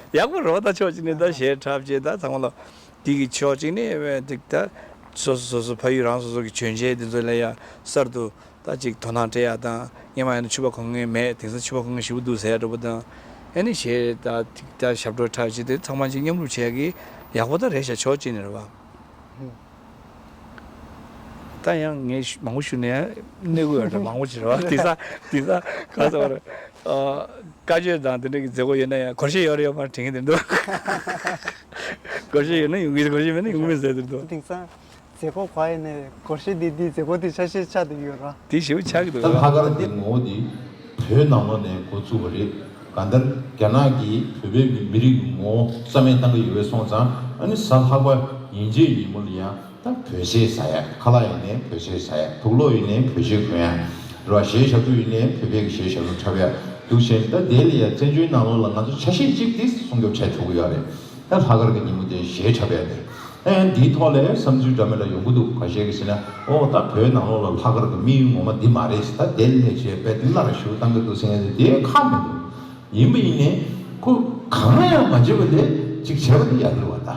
ཡག་པོ་རེད་བ། ད་ཕྱོགས་གཅིག་ནས་ད་གཞས་འཁྲབ་བྱས། ད་ཚང་མ་ལ་དེ་གི་ཕྱོགས་གཅིག་ནས་དེ་ད་སོ་སོ་སོ་སོ་ཕ་ཡུལ་རང་སོ་སོ་གི་གྱོན་ཆས་དེ་ཚོ་ལ་ཡ་གསར་དུ་ད་ཅིག་དོ་སྣང་སྤྲད་ཡ་དང་། སྔོན་མ་ཡིན་ན་ཕྱུ་པ་གོན་མཁན་མེད། དེང་སང་ཕྱུ་པ་གོན་མཁན་ཞེ་པོ་འདུག་ཟེར་ཡ་འདྲ་པོ་དང་། ཨ་ནི་གཞས་ད་ད་ཞབས་བྲོ་འཁྲབ་བྱས། དེ་ཚང་མ་ཅིག་མཉམ་རུབ་བྱས་ཡ་གི་ཡག་པོ་ད་རེད་ཤག་ཕྱོགས་གཅིག་ནས་རེད་བ། ད་ཡང་ངས་མང་པོ་ཞུས་ན་ཡང་གནོད་ཀྱི་ཡོད་རེད། མང་པོ་ཅིག་རེད་བ། དེང་སང་དེང་སང་ག་ཚོད་རེད། ཨ། བཀའ་ཆོས་དང་དེ་འདྲ་གི་མཛད་སྒོ་ཡོད་ན་ཡང་སྒོར་གཞས་ཡོད་རེད་ཡོད་མ་རེད་དྲན་གྱི་འདུག་སྒོར་གཞས་ཡོད་ན་ཡོང་གི། སྒོར་གཞས་མེད་ན་ཡོང་གི་མེད་ཟེར་གྱི་འདུག་དེང་སང་ མཛད་སྒོ་ག་ཡིན་ནའི་སྒོར་གཞས་འདི་འདི་མཛད་སྒོ་འདི་ཆ་ཤས་ཆགས་བསྡད་ཡོད་ར། དེ་ཞེ་པོ་ཆགས་ཀྱི་འདུག་ད་ལྷག་དཀར་གྱི་ངོ་བོ་འདི་བོད་ནང་ལོགས་ནས་འགོ་བཙུགས་པ་རེད། གང་ལྟར་རྒྱ་ནག་གིས་བོད་པའི་མི་མི་རིགས་ཀྱི་ངོ་བོ་རྩ་མེད་བཏང་གི་ཡོད་པ་སོང་ཙང་། ཨ་ནི་གཟའ་ལྷག་པ་ཉིན་གཅིག་ཉིན་མོ་ལ་ཡང་ད་བོད་གཞས་ཟ་ཡ། ཁ་ལག་ཡིན་ནའི་བོད་གཞས་ཟ་ཡ། དུག་ལོག་ཡིན་ནའི་བོད་གཞས་གོན་ཡ་རེད་བ། གཞས་ཞབས་བྲོ་ཡིན་ནའི་བོད་པའི་གཞས་ཞབས་བྲོ་འཁྲབ་ཡ་འདུག་བྱས་ནས། ད་དེ་ལ་ཡང་བཙན་བྱོལ་ནང་ལོགས་ལ་ང་ཚོ་ཆ་ཤས་གཅིག་དེ་སྲུང་སྐྱོབ་བྱས་ཐུབ་ཀྱི་ཡོད་རེད། ད་ལྷག་དཀར་གྱི་ཉིན་མོ་དེ་གཞས་འཁྲབ་ཡ་དེ། ཨ་ཡང་འདིའི་ཐོག་ལ་བསམ་ཚུལ་འདྲ་མི་འདྲ་ཡོང་གི་འདུག་ག་ཤས་ཀྱིས་ཟེར་ན། ཨོ་ད་བོད་ནང་ལོགས་ལ་ལྷག་དཀར་གྱི་དམིགས་ཡུལ་ངོ་མ་འདི་མ་རེད་ཟེར། ད་དེ་ལས་བྱས་པས་འདི་སླར་ཞུ་བཏང་གི་འདུག་ཟེར་མཁན་དེ་དེ་ཁག་མི་འདུག་ཡིན་པ་ཡིན་ནའི་ཁོ་གང་ཡང་མ་བྱེད་པ་ལས་ཅིག་བྱས་པ་དེ་ཡག་གི་རེད་བ་ད།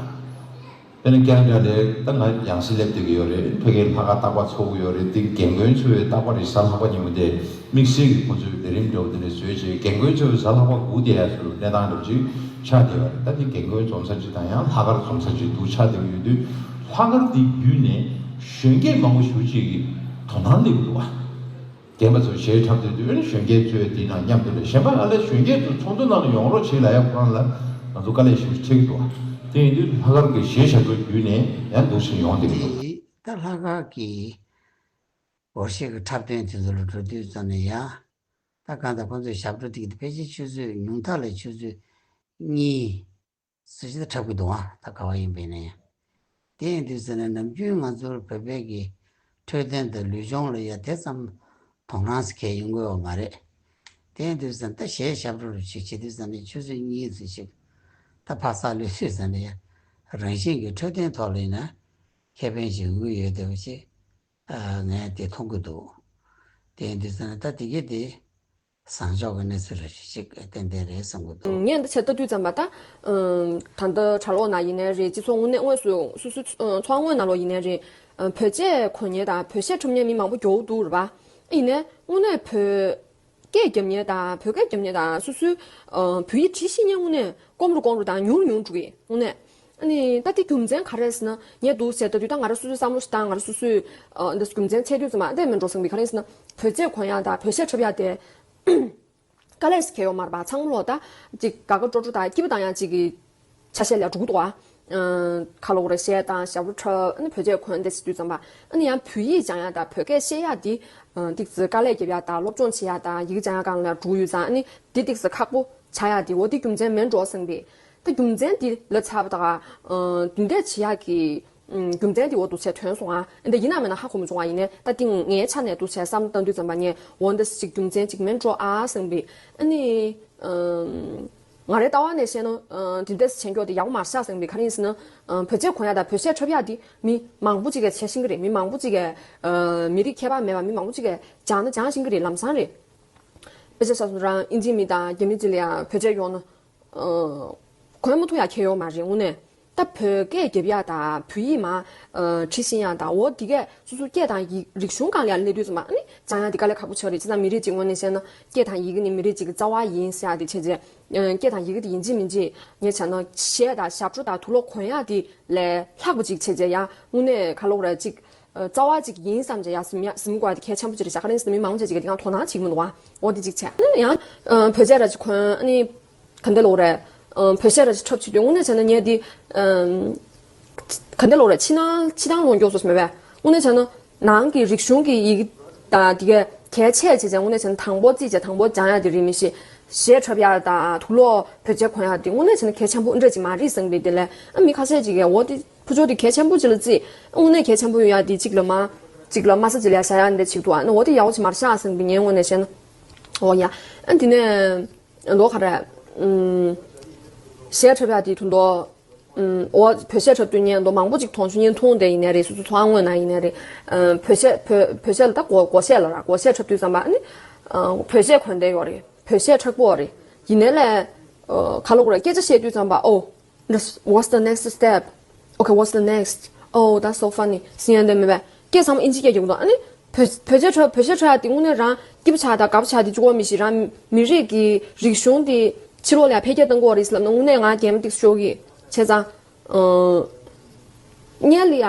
དཔེར་ན་ཀན་ཌ་ལ་ད་ང་ཡང་སེ་སླེབས་བསྡད་ཀྱི་ཡོད་རེད། ཕ་གིའི་ལྷག་དཀར་རྟག་པར་ཚོགས་ཀྱི་ཡོད་རེད། དེ་རྒན་རྒོན་ཚོའི་རྟག་པར་རེད། གཟའ་ལྷག་པ་ཉིན་མོ་དེ་དམིགས་བསལ་གྱི་ཁོ་ཚོའི་ལས་རིམ་འདྲ་བོ་དེ་འདྲ་བཟོས་བྱས། རྒན་རྒོན་ཚོའི་གཟའ་ལྷག་པ་སྒུག་བསྡད་ཡ་ཚོའི་གནས་སྟངས་འདྲ་བོ་ཅིག་ཆགས་བསྡད་ཡོད་རེད། ད་དེ་རྒན་རྒོན་འཛོམས་ས་ཅིག་དང་ཡང་ལྷག་དཀར་འཛོམས་ས་ཅིག་འདུག་ཆགས་བསྡད་ཀྱི་ཡོད་དུས། ལྷག་དཀར་དེ་བརྒྱུད་ནས་གཞོན་སྐྱེས་མང་པོ་ཞེ་པོ་ཅིག་གི་དོ་སྣང་སླེབས་ཀྱི་འདུག་བ། རྒན་པ་ཚོ་གཞས་འཁྲབ་སྡོད་དུས། ཨ་ནི་གཞོན་སྐྱེས་ཚོས་དེའི་ནང་མཉམ་དུ་ལས། གཞན་པ་ཨ་ལས་གཞོན་སྐྱེས་ཚོ་ཚོགས་འདུ་ནང་ལ་ཡོང་རོགས་བྱེད་ལབ་ཡ་ཁོ་རང་ལ་ང་ཚོ་དཀའ་ལས་ཞེ་པོ་འཕྲད་ཀྱི་འདུག་དེ་ཡིན་དུས་ལྷག་དཀར་གྱི་གཞས་ཞབས་བྲོ་བརྒྱུད་ནས་ཡང་འདུག་སེ་ཡོང་བསྡད་ཀྱི་འདུག་དེ་ད་ལྷག་དཀར་གྱི་སྒོར་གཞས་ཀྱི་འཁྲབ་སྟོན་དེ་ཚོ་ལ་འགྲོ་དུས་ཙམ་ནས་ཡ། ད་གང་ལྟར་ཁོང་ཚོའི་ཞབས་བྲོ་དེ་གི་ཕལ་ཆེར་ཆུ་ཚོད་ཉུང་མཐའ་ལ་ཆུ་ཚོད་གཉིས། སུ་ཞིག་ད་འཁྲབ་ཀྱི་འདུག་ཨ། ད་ག་བ་ཡིན་པས་ན་ཡང་། དེ་ཡིན་དུས་ཟེར་ན་ནམ་རྒྱུན་ང་ཚོར་བོད་པའི་གི་འཕྲོད་བསྟེན་དང་ལུས་སྦྱོང་ལ་ཡ་དེ་ཙམ་དོ་སྣང་ཟེར་མཁན་ཡོང་གི་ཡོད་མ་རེད། དེ་ཡིན་དུས་ཟེར་ན་ད་གཞས་ཞབས་བྲོ་རུ་ཞིག་བྱེད་དུས་ཟེར་ན་ཆུ་ཚོད་གཉིས་ཙམ་ཞིག་ད་ཕ་ས་ལུས་དུས་ཟེར་ན་ཡ། རང་བཞིན་གྱི་འཕྲོད་བསྟེན་ཐོག་ལ་ཡིན་ན་ཁེ་ཕན་ཞིག་ཡོང་གི་ཡོད་བསྡད་པ་ཅིག་ཨ། ངས་དེ་མཐོང་གི་འདུག་དེ་ཡིན་དུས་ཙང་ད་དེ་གས་དེ་བཟང་ཕྱོགས་ཀྱི་གནས་ཚུལ་རེ་ཞིག་ཏན་ཏན་རེད་བསམ་གྱི་འདུག་ངས་འདི་བྱས་ལྟ་དུས་ཙམ་པ་ད། ཨམ། ད་ལྟ་གྲྭ་ལོག་ན་ཡིན་ནའི་རེད། སྤྱི་ཚོགས་དངོས་གནས་དངོས་སུ་སོ་སོའི་ཚོ་ཚོགས་པ་དངོས་ནང་ལོགས་ཡིན་ནའི་རེད། ཨམ། བོད་ཆས་གོན་མཁན་དང་བོད་གཞས་འཁྲབ་མཁན་མི་མང་པོ་མགྱོགས་འདུག་རེད་པ། ཡིན་ནའི་དངོས་གནས་བོད་སྐད་རྒྱབ་མཁན་དང་བོད་སྐད་རྒྱབ་མཁན་དང་སོ་སོའི་ཨ། བོད་ཡིག་བྲིས་ཤེས་མཁན་དངོས་གནས་དཀོན་རུ་དཀོན་རུ་དང་ཉུང་རུ་ཉུང་རུ་འགྲོ་གི་དངོས་གནས། ཨ་ནི་ད་དེ་རྒྱུ་མཚན་ག་རེ་ཟེར་ན། ངས་འདུག་ཟེར་ལྟ་དུས་ད་ང་རང་སོ་སོའི་བསམ་བློ་ཞིག་དང་ང་རང་སོ་སོའི་ཨ། འདི་རྒྱུ་མཚན་འཆད་དུས་ཙམ་པ་འདི་མིན་འགྲོ་བསམ་གི། ག་རེ་ཟེར་ན་བོད་ཆས་གོན་ཡག་དང་བོད་གཞས་འཁྲབ་ཡག་དེ་དཀའ་ལས་ཁེལ་ཡོད་མ་རེད་པ། ཚང་མ་ལོག་ད་ཅིག་དགའ་དགའ་སྤྲོ་སྤྲོ་དང་སྐྱིད་པོ་བཏང་ཡག་ཅིག་གི་ཆ་ཤས་ལ་འགྲོ་གི་འདུག་ཨ། ཁ་ལོག་རེ་གཞས་དང་ཞབས་བྲོ་འཁྲབ། ཨ་ནི་བོད་ཆས་གོན་དེ་ཟེར་དུས་ཙམ་པ། ཨ་ནི་ཡང་བོད་ཡིག་སྦྱང་ཡག་དང་བོད་སྐད་བཤད་ཡག་འདི་ཏིག་ཙི་དཀའ་ལས་རྒྱབ་ཡག་དང་སློབ་སྦྱོང་བྱེད་ཡག་དང་ཡི་གེ་སྦྱང་ཡག་སྒང་ལ་འགྲོ་གི་ཡོད་ཙང་། ཨ་ནི་འདི་ཏིག་ཙི་ཁག་པོ་ཆགས་ཡག་འདི་འོ་འདི་རྒྱུ་མཚན་མིན་འགྲོ་བསམ་པའི། ད་རྒྱུ་མཚན་འདི་ལབ་ཚར་བ་ད་ག་འདི་འདྲས་བྱེད་ཡག་གི་རྒྱུ་མཚན་འདི་འོ་འདུག་བྱས་ཐོན་སོང་ཨ། འདི་ཡིན་ན་མིན་ན་ཧ་གོ་མི་བྱུང་བ་ཡིན་ནའི། ད་འདི་ངའི་ཆ་ནས་འདུག་བྱས་བསམ་བློ་བཏང་དུས་ཙམ་པ་ངས་འོ་འདི་ཅིག་རྒྱུ་མཚན་ཅིག་མིན་འགྲོ་ཨ་བསམ་པའི། ཨ་ནི་ང་རའི་ལྟ་བ་ནས་བཤད་ན་འདི་འདྲས་བྱེད་མགྱོགས་དེ་ཡག་པོ་མ་རེད་ཤག་བསམ་པའི། ག་རེ་ཡིན་ཟེར་ན་བོད་ཆས་གོན་ཡག་དང་བོད་གཞས་འཁྲབ་ཡག་འདི་མི་མང་པོ་ཅིག་གིས་བྱེད་ཤེས་ཀྱི་རེད། མི་མང་པོ་ཅིག་གིས་མི་རིགས་ཁྱད་པར་མེད་པ་མི་མང་པོ་ཅིག་གིས་སྦྱང་ན་སྦྱང་ཤེས་ཀྱི་རེད། ལམ་སང་རེད། དཔེ་ཆ་ཆ་སོང་རང་ཨིན་ཇི་མི་དང་རྒྱ་མི་ཅིག་ལ་ཡང་བོད་ཆས་གྱོན་ན། གོན་མ་ཐུབ་ཡག་ཁེལ་ཡོད་མ་རེད་དངོས་གནས། ད་བོད་སྐད་རྒྱབ་ཡག་དང་བོད་ཡིག་མ་བྲིས་ཤེས་ཡག་དང་འོ་དེ་གས་སོ་སོ་སྐད་དང་ཡིག་རིག་གཞུང་སྒང་ལ་ཡང་སླེབས་དུས་ཙམ་པ། ཨ་ནི་སྦྱང་ཡག་དེ་དཀའ་ལས་ཁག་པོ་ཆགས་རེད། བྱས་ཙང་མི་རིགས་གཅིག་ངོས་ནས་བཤད་ན་སྐད་དང་ཡི་གེ་ནི་མི་རིགས་གཅིག་གི་རྩ་བ་ཡིན་ཟེར་ཡག་དེ་བྱས་རྗེས། སྐད་དང་ཡི་གེ་དེ་ཡིན་གཅིག་མིན་གཅིག་ངས་བྱས་ན་གཞས་དང་ཞབས་བྲོ་དང་དུག་ལོག་གོན་ཡག་དེ་ལས་ལྷག་པ་ཅིག་བྱས་རྗེས་ཡང་དངོས་གནས་ག་ལབ་དགོས་རེད། ཅིག་རྩ་བ་ཅིག་ཡིན་བསམ་བྱས་ཡ་ཟིན་ཡ་ཟིན་དགོས་ཡ་དེ་གལ་ཆེན་པོ་ཅིག་རེད་ཤག་ག་རེ་ཡིན་ཟེར་ན་མི་མང་པོ་ཅིག་གིས་དེ་གང་དོ་སྣང་བྱེད་ཀྱི་མི་འདུག་བ། འོ་དེ་ཅིག་བྱས། ཨ་ནི་ཡང་བོད་ཆས་ར་ཅིག་གོན། ཨ་ནི་ག་འདྲ་ལབ་དགོས་རེད། བོད་གཞས་ར་ཅིག་འཁྲབ་བྱེད་དུས་དངོས་གནས་བྱས་ན་ངས་འདི་ག་འདྲ་ལབ་དགོས་རེད། ཕྱི་ནང་ཕྱི་ནང་ལོགས་མགྱོགས་སོ་སོ་མེད་པས། དངོས་གནས་བྱས་ན་ནང་གི་རིག་གཞུང་གི་ཡི་གེ་དང་དེ་གས་གལ་ཆེ་བྱས་བྱས། དངོས་གནས་བྱས་ན་དང་པོ་རྩིས་བྱས་དང་པོ་སྦྱང་ཡ་དེ་རེད། མི་ཤེས་གཞས་འཁྲབ་ཡ་དང་དུག་ལོག་བོད་ཆས་གོན་ཡ་དེ་དངོས་གནས་བྱས་ན་གལ་ཆེན་པོ་འདྲ་ཅིག་མ་རེད་བསམ་པའི་དེ་ལས། ཨ་མི་ཁ་ཤས་ཅིག་གིས་འོ་དེ། ཕུ་ཆོ་དེ་གལ་ཆེན་པོ་ཅིག་ལ་བརྩིས། དངོས་གནས་གལ་ཆེན་པོ་ཡོད་ཡ་དེ་གཅིག་ལ་མ། གཅིག་ལ་མ་ས་གཅིག་ལ་ཡ་བཞག་ཡ་འདི་ཅིག་འདུག་ཨ། ཨ་ནི་འོ་དེ་ཡག་པོ་ཅིག་མ་རེད་ཤག་བསམ་གི་ངའི་ངོས་ནས་བཤད་ན། འོ་ཡ། ཨ་དེ་ནས་ལོ་ག་རེ། ཨུམ། གཞས་འཁྲབ་ཡ་དེ་དུ་འདོ། ཨུམ། འོ་བོད་གཞས་འཁྲབ་དུས་ངས་འདོ་མང་པོ་ཅིག་མཐོང་བྱུང་། བརྙན་ཐུང་དེ་ཡིན་ནའི་རེད། སོ་སོ་ཚོང་ཁང་ངོས་ནས་ཡིན་ནའི་རེད། ཨུམ། བོད་གཞས་བོད་བོད་གཞས་ལ་ད་སྒོ་སྒོ་གཞས་ལ་ར་སྒོ་གཞས་འཁྲབ་དུས་ཙམ་པ་ཨ་ནི། ཨུམ། བོད་གཞས་གོན་བསྡད་ཡོད་རེད། བོད་གཞས་འཁྲབ་ཀྱི་ཡོད་རེད། ཡིན་ནའི་ལས། ཨུམ། ག་ལབ་དགོས་རེད། སྐད་ཆ་བཤད་དུས་ཙམ་པ་ཨོ། What's the next step? Okay, what's the next? Oh, that's so funny. ཟེར་ཡ་འདི་མེད་པས། སྐད་ཚང་མ་ཨིན་ཇི་སྐད་རྒྱག་གི་འདུག་ཨ་ནི་བོད་བོད་ཆས་འཁྲབ་བོད་གཞས་འཁྲབ་ཡ་དེ་དངོས་གནས་རང་སྐྱིད་པོ་ཆགས་དང་དགའ་པོ་ཆགས་དེ་གཅིག་པོ་མིན་ཞིག་རང་མི་རིགས་ཀྱི་རིག་གཞུང་དེ་ཕྱི་ལོགས་ལ་ཡང་འཕེལ་རྒྱས་གཏང་གི་ཡོད་རེད་ཟེར་ལབ་ན་དངོས་གནས་ང་གད་མོ་ཏིག་ཤོར་གི། བྱས་ཙང་། ཨང་། སྔོན་ལ་ཡ།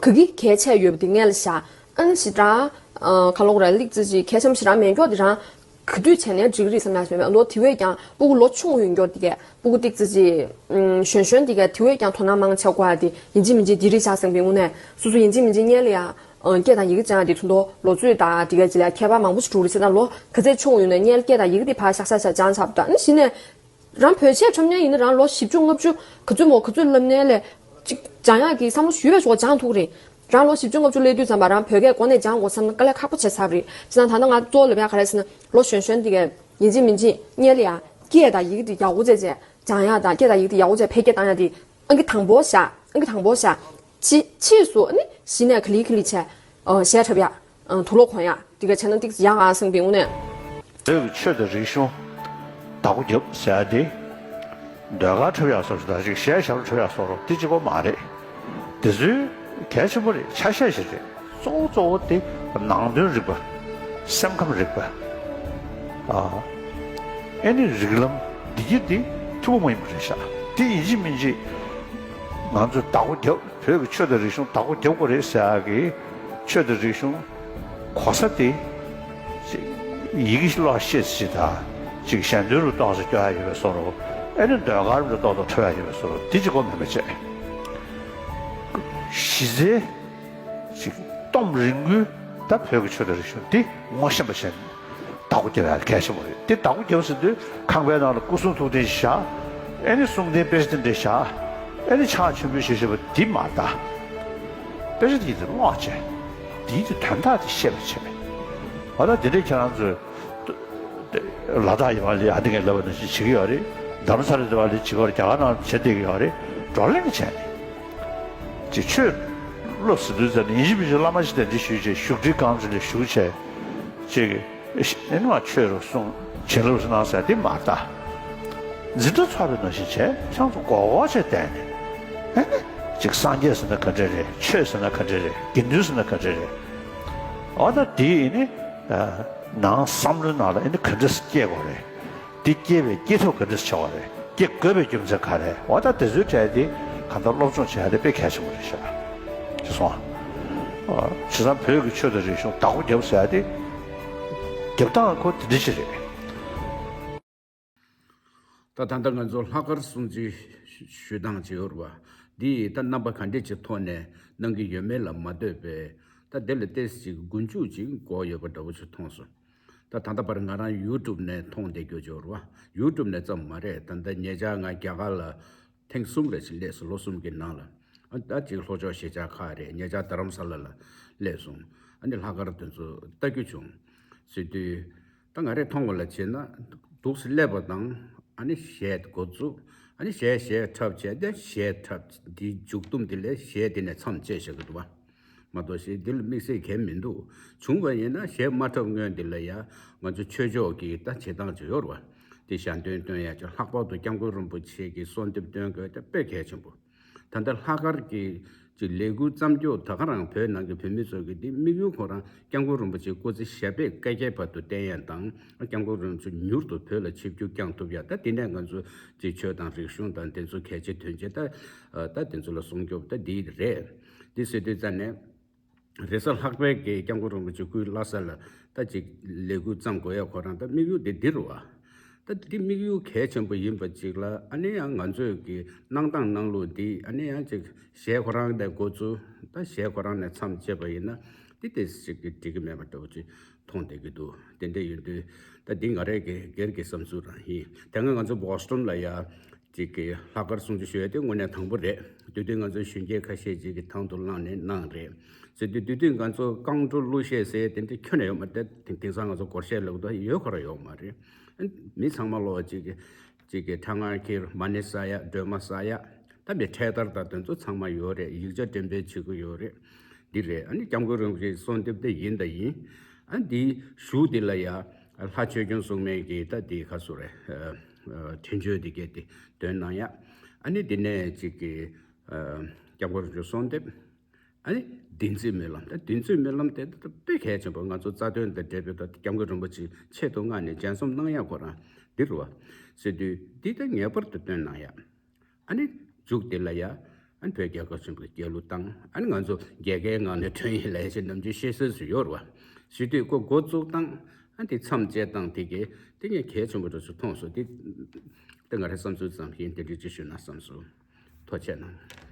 ག་གི་གལ་ཆེ་ཡོད་པ་དེ་སྔོན་ལ་བཞག་ཨ་ནི་ཞེ་དྲག་ཨང་། ག་ལབ་དགོས་རེད། ལིག་ཙི་ཅིག་གལ་ཆེན་པོ་ཞེ་དྲག་མེད་མཁན་དེ་རང་། ག་དུས་བྱས་ནས་འགྲིག་རེད་བསམ་ཡག་ཞིག་མེད་པ། ལོ་དེ་བས་ཀྱང་སྤུ་གུ་ལོ་ཆུང་ཡོད་མཁན་དེ་གས་སྤུ་གུ་ཏིག་ཙི་ཅིག་གཞོན་གཞོན་དེ་གས་དེ་བས་ཀྱང་དོ་སྣང་མང་བྱེད་དགོས་ཡ་དེ་ཡིན་གཅིག་མིན་གཅིག་འདི་རེད་ཤག་བསམ་པའི་དངོས་གནས་སོ་སོ་ཡིན་གཅིག་མིན་གཅིག་སྔོན་ལ་ཡ་སྐད་དང་ཡི་གེ་སྦྱང་ཡ་དེ་ཐུན་ཐོག་ལོ་ཚོད་དང་དེ་གས་ཅིག་ལ་ཁྱད་པར་མང་པོ་ཞིག་འགྲོ་རེད། བྱས་ཙང་ལོ་ག་ཚད་ཆུང་ཡོད་ན་སྔོན་ལ་སྐད་དང་ཡི་གེ་དེ་ཕར་ཤག་ཤག་ཤག་སྦྱངས་ཚར་བ་དང་ནི་གཞི་ནས། རང་བོད་ཆས་འཁྲབ་མཁན་ཡིན་ན་རང་ལོ་བཞི་བཅུ་ལྔ་བཅུ་ག་ཚོད་མོ་ག་ཚོད་སླེབས་ནའི་ལས་ཅིག་སྦྱང་ཡག་གི་བསམ་བློ་ཞུས་པའི་ཞོར་སྦྱང་ཐུབ་ཀྱི་རེད། རང་ལོ་བཞི་བཅུ་ལྔ་བཅུ་སླེབས་དུས་ཙམ་པ་རང་བོད་སྐད་གོ་གནས་སྦྱང་དགོས་བསམ་ན་དཀའ་ལས་ཁག་པོ་བྱས་ཚར་བ་རེད། བྱས་ཙང་ད་ལྟ་ང་གཙོ་བོ་ལབ་ཡག་ག་རེ་ཟེར་ན་ལོ་གཞོན་གཞོན་དེ་གས་ཡིན་གཅིག་མིན་གཅིག་སྔོན་ལ་ཡ་སྐད་དང་ཡི་གེ་དེ་ཡག་པོ་བྱས་བྱས་སྦྱང་ཡག་དང་སྐད་དང་ཡི་གེ་དེ་ཡག་པོ་བྱས་འཕེལ་རྒྱས་བཏང་ཡག་དེ་ཨང་ཀི་དང་པོ་བཞག་ཨང་ཀི་དང་པོ་བཞག་ཕྱི་ཕྱིས་སུ་ནི་གཞི་ནས་ག་ལེ་ག་ལེ་བྱས་གཞས་འཁྲབ་ཡག་དུག་ལོག་གོན་ཡག་དེ་ག་བྱས་ན་ཏིག་ཙམ་ཡག་ཨ་སེང་བའི་དངོས་གནས། བོད་ཀྱི་ཆོས་དང་རིག་གཞུང་བདག་པོ་རྒྱབ་ཟེར་ཡ་དེ། ཟློས་གར་འཁྲབ་ཡག་སོགས་ད་ཅིག་གཞས་ཞབས་བྲོ་འཁྲབ་ཡག་སོགས་རོགས་དེ་གཅིག་པོ་མ་རེད། དེ་ཚོའི་གལ་ཆེན་པོ་རེད། ཆ་ཤས་ཤིག་རེད། གཙོ་བོ་གཙོ་བོ་དེ་ནང་དོན་རིག་པ། སེམས་ཁམས་རིག་པ། ཨ་ཨེ་ནི་རིགས་ལམ་འདི་གྱིས་དེ་ཐུ་བོ་མ་ཡིན་པ་རེད་ཤག་དེ་ཡིན་གཅིག་མིན་གཅིག་ང་ཚོས་བདག་པོ་རྒྱབ། བོད་ཀྱི་ཆོས་དང་རིག་གཞུང་བདག་པོ་རྒྱབ་དགོས་རེད་ཟེར་ཡག་གི་ཆོས་དང་རིག་གཞུང་གོ་ས་དེ་ཅིག་ཡི་གེ་ཀློག་ཤེས་ཅིག་དང་ཅིག་ཞལ་འདོན་རུ་གཏོང་ས་སྐྱོ་ཡག་ཡོད་པའི་བཟོ་འདྲ། ཨེ་ནི་ཟློས་གར་རུ་ཏོག་ཏོག་འཁྲབ་ཡག་ཡོད་པའི་བཟོ་འདྲ་དེ་གཅིག་པོ་མིན་པ་བྱས། གཞི་རྩའི་ཅིག་གཏོང་རིང་པོའི་ད་བོད་ཀྱི་ཆོས་དང་རིག་གཞུང་འདི་ངོ་ཤེས་པ་བྱས་ནས་བདག་པོ་རྒྱབ་ཡག་གལ་ཆེན་པོ་རེད། དེ་བདག་པོ་རྒྱབ་ཟེར་དུས་ཁང་པའི་ནང་ལ་སྐུ་གསུང་ཐུགས་རྟེན་ཞིག་བཞག་ཨེ་ནི་གསུང་རྟེན་དཔེ་ཆ་དེ་འདྲ་བཞག་ཨེ་ནི་ཕྱག་མཆོད་འབུལ་ཞིག་བྱེད་པ་འདི་མ་རེད་ད། དཔེ་ཆ་དེ་དེ་ཀློག་བྱས། དེའི་དེ་དོན་དག་དེ་ཤེས་པ་བྱས། འོ་ན་དེ་འདྲའི་ཁྱེད་རང་ཚོས་ལ་དྭགས་ཡོད་པ་ལས་ཨ་ནི་ངས་ལབ་པ་ནང་བཞིན་བྱེད་ཀྱི་ཡོད་རེད། རྡ་རམ་ས་ལ་ཡོད་པ་ལས་བྱེད་ཀྱི་ཡོད་རེད། རྒྱ་གར་ནང་བྱེད་བསྡད་ཀྱི་ཡོད་རེད། བགྲོ་གླེང་བྱས་ནས། ཅིག་ཆོས་སློབ་ཟེར་དུས་ཙམ་ནས་ཡིན་གཅིག་མིན་གཅིག་བླ་མ་ཞིག་གདན་འདྲེན་ཞུས་བྱས་བཞུགས་ཁྲིའི་སྒང་ཅིག་ལ་བཞུགས་བྱས། ཅིག་ཨེ་ནི་མ་ཆོས་རུ་གསུང་བྱིན་རླབས་གནང་ཟེར་དེ་མ་རེད་ད། འཛིན་གྲྭ་ཚོགས་པའི་ནང་བཞིན་བྱས་ཁྱེད་ཚོ་མགོ་སྐོར་བྱས་བསྡད་ནས། ཨེ་ནི་ཅིག་སངས་རྒྱས་ཟེར་ན་ག་འདྲ་རེད། ཆོས་ཟེར་ན་ག་འདྲ་རེད། དགེ་འདུན་ཟེར་ན་ག་འདྲ་རེད། འོ་ད་དེ་ཨེ་ནི་ནང་བསམ་བློའི་ནང་ལ་ཨེ་ནི་ག་འདྲ་སྐྱེ་དགོས་རེད། འདི་སྐྱེ་བའི་སྐྱེ་ཐབས་ག་འདྲ་ཆགས་པ་རེད། སྐྱེ་དགོས་པའི་རྒྱུ་མཚན་ག་རེ། འོ་ད་དེ་ཚོའི་གྲས་དེ་གང་ལྟར་སློབ་སྦྱོང་བྱེད་ཡ་དེ་དཔེ་གལ་ཆེན་པོ་རེད་ཤག་ཅེས་གསུངས། བྱས་ཙང་བོད་ཀྱི་ཆོས་དང་རིག་གཞུང་བདག་པོ་རྒྱབ་ཟེར་ཡ་དེ་རྒྱབ་སྟངས་ཁོ་དེ་འདྲ་ཞིག་རེད། ད་ད་ལྟ་ང་ཚོ་ལྷག་དཀར་སྲུང་བརྩི་ཞུ་སྟངས་ཅིག་ཡོད་རེད་བ། འདི་ད་རྣམ་པ་ག་འདྲ་ཅིག་ཐོག་ནས་གནང་གི་ཡོད་མེད་ལ་མ་ལྟོས་པའི་ད་དེ་ལ་ཏོག་ཙམ་ཅིག་མགོ་མཇུག་ཅིག་གོ་ཡོད་པ་འདྲ་བོ་ཅིག་མཐོང་སོང་། ད་ད་ལྟ་བར་ང་རང་ཡུ་ཊུབ་ནས་མཐོང་བསྡད་རྒྱུ་ཅིག་ཡོད་རེད་བ། ཡུ་ཊུབ་ནས་ཙམ་མ་རེད། ད་ལྟ་ཉེ་ཆར་ང་རྒྱ་གར་ལ་ཐེངས་གསུམ་རེ་ཞིག་སླེབས་སོང་། ལོ་གསུམ་གྱི་ནང་ལ། ཨ་ད་ཅིག་ལྷོ་ཕྱོགས་གཞིས་ཆགས་ཁག་རེད། ཉེ་ཆར་རྡ་རམ་ས་ལ་ལ་སླེབས་སོང་། ཨ་ནི་ལྷག་དཀར་དེ་ཚོ་ལྟ་རྒྱུ་བྱུང་། ཟེར་དུས། ད་ང་རས་མཐོང་བ་ལ་བྱས་ན། འདུག་སེ་སླེབས་པ་དང་། ཨ་ནི་གཞས་འགོ་བཙུགས། ཨ་ནི་གཞས་གཞས་འཁྲབ་བྱས་ཏེ་གཞས་འཁྲབ་འདིའི་མཇུག་སྡོམ་དེ་ལས་གཞས་དེ་ནས་མཚམས་བཅད་བཞག་གི་འདུག་བ། མ་གཏོགས་གཞས་འདི་ལ་དམིགས་བསལ་གང་མི་འདུག་བྱུང་བ་ཡིན་ན་གཞས་མ་འཁྲབ་སྔོན་དེ་ལ་ཡ་ང་ཚོ་ཆོས་ཕྱོགས་ཀྱི་ད་བྱེད་སྟངས་ཅིག་ཡོད་རེད་བ། དེ་ཞལ་འདོན་སྟོན་ཡ་ཅིག་ལྷག་པར་དུ་སྐྱབས་མགོན་རིན་པོ་ཆེ་གི་གསོལ་འདེབས་སྟོན་དགོས་དེ་དཔེ་གལ་ཆེན་པོ། ད་ལྟ་ལྷག་དཀར་གྱི་ཅིག་ལས་འགུལ་བརྩམས་རྒྱུ་ད་ག་རང་བོད་ནང་གི་བོད་མི་ཚོ་གི་འདི་དམིགས་ཡུལ་ཁོ་རང་སྐྱབས་མགོན་རིན་པོ་ཆེ་སྐུ་ཚེ་ཞབས་པད་བསྐལ་བརྒྱའི་བར་དུ་བརྟན་ཡ་དང་། སྐྱབས་མགོན་རིན་པོ་ཆེ་མྱུར་དུ་བོད་ལ་ཆིབས་བསྒྱུར་བསྐྱངས་ཐུབ་ཡ། ད་དེ་ནས་ང་ཚོ་ཅིག་ཆོས་དང་རིག་གཞུང་དང་དེ་ཚོ་གལ་ཆེ་དོན་ཆེ་ད་ད་དེ་ཚོ་ལ་སྲུང་སྐྱོབ་ད་འདི་རེད། འདི་ཟེར་དུས་ཙ་ནས། རེས་གཟའ་ལྷག་པའི་གི་སྐྱབས་མགོན་རིན་པོ་ཆེ་སྐུའི་བླ་གཟའ་ལ་ད་ཅིག་ལས་འགུལ་བརྩམས་དགོས་ཡ་ཁོ་རང་ད་དམིགས་ཡུལ་དེ་འདི་རུ་བ། ད་འདི་དམིགས་ཡུལ་གལ་ཆེན་པོ་ཡིན་པ་ཅིག་ལ། ཨ་ནི་ཡང་ང་ཚོས་གི་གནང་སྟངས་གནང་ལུགས་འདི། ཨ་ནི་ཡང་ཅིག་གཞས་ཁོ་རང་ནས་འགོ་བཙུགས། ད་གཞས་ཁོ་རང་ནས་མཚམས་བཅད་པ་ཡིན་ན་འདི་ཏོག་ཙམ་ཅིག་གི་འགྲིག་གི་མེད་པ་འདྲ་བོ་ཅིག་མཐོང་བསྡད་ཀྱི་འདུག་དེ་འདྲ་ཡིན་དུས་ད་འདི་ང་རའི་གི་སྒེར་གྱི་བསམ་ཚུལ་རང་ཡིན། དེ་སྔ་ང་ཚོ་བོ་སི་ཊོན་ལ་ཡ། ཅིག་གི་ལྷག་དཀར་སྲུང་བརྩི་ཞུ་ཡ་དེ་དངོས་གནས་དང་པོ་རེད། དེ་དུས་ང་ཚོའི་གཞོན་སྐྱེས་ཁ་ཤས་ཅིག་གིས་དང་དུ་བླངས་ནས་གནང་རེད། ཟེར་དུས་དེ་དུས་ང་ཚོ་རྐང་བྲོ་གླུ་གཞས་ཟེར་ཡ་དེ་འདྲ་ཁྱོན་ནས་ཡོད་མ་རེད། དེང་དེང་སང་ང་ཚོ་སྒོར་གཞས་ལབ་དུས་ཡོད་ཁོ་རང་ཡོད་མ་རེད། མི་ཚང་མ་ལོ་ཅིག་གི་ཅིག་གི་ཁྲ་ངར་འཁྱེར། མ་ཎི་བསགས་ཡ། སྒྲོལ་མ་བསགས་ཡ། ད་མི་འཕྲེད་དར་དང་དེ་ཚོ་ཚང་མ་ཡོད་རེད། ཡིག་ཆ་འགྲེམས་སྤེལ་བྱེད་ཀྱི་ཡོད་རེད། འདི་རེད། ཨ་ནི་སྐྱབས་མགོན་རིན་པོ་ཆེའི་གསོལ་འདེབས་དེ་ཡིན་དང་ཡིན། ཨ་འདིའི་གཞུག་འདི་ལ་ཡ་ལྷ་ཆོས་སྐྱོང་སྲུང་མའི་གི་ད་འདི་ཁ་སོ་རེད། ཨ་ཨ་འཕྲིན་བཅོལ་འདི་གས་དེ་འདོན་གནང་ཡ། ཨ་ནི་འདི་ནས་ཅིག་གི་ཨ་སྐྱབས་མགོན་རིན་པོ་ཆེའི་གསོལ་འདེབས། ཨ་ནི་བདེན་ཚིག་སྨོན་ལམ། ད་བདེན་ཚིག་སྨོན་ལམ་དེ་ད་དཔེ་གལ་ཆེན་པོ། ང་ཚོ་རྩ་དོན་དང་འབྲེལ་བའི་ད་སྐྱབས་མགོན་རིན་པོ་ཆེ་ཆེད་དུ་མངགས་ནས་སྦྱང་རྩོམ་གནང་ཡ་ཁོ་རང་འདི་རུ་བ། ཟེར་དུས་འདི་ད་ངེས་པར་དུ་འདོན་གནང་ཡ། ཨ་ནི་མཇུག་དེ་ལ་ཡ། ཨ་ནི་བོད་རྒྱལ་ཁབ་ཆེན་པོའི་རྒྱལ་གླུ་བཏང་། ཨ་ནི་ང་ཚོ་རྒྱལ་ཁའི་ངང་ནས་ཐོན་ཡིན་ལབ་ཡ་ཅིག་ནམ་རྒྱུན་བཤད་སྲོལ་ཞིག་ཡོད་རེད་བ། ཞུ་དུས་ཁོ་འགོ་བཙུགས་སྟངས་ ཨ་འདི་མཚམས་བཅད་སྟངས་དེ་གས་དེ་ངས་གལ་ཆེན་པོ་འདྲ་ཞིག་མཐོང་སོང་། དེ་དེ་ང་རའི་བསམ་ཚུལ་ཙམ་ཞིག་ཡིན། དེ་འདྲ་ཅིག་ཞུས་ན་བསམ་སོང་། ཐུགས་རྗེ་གནང་།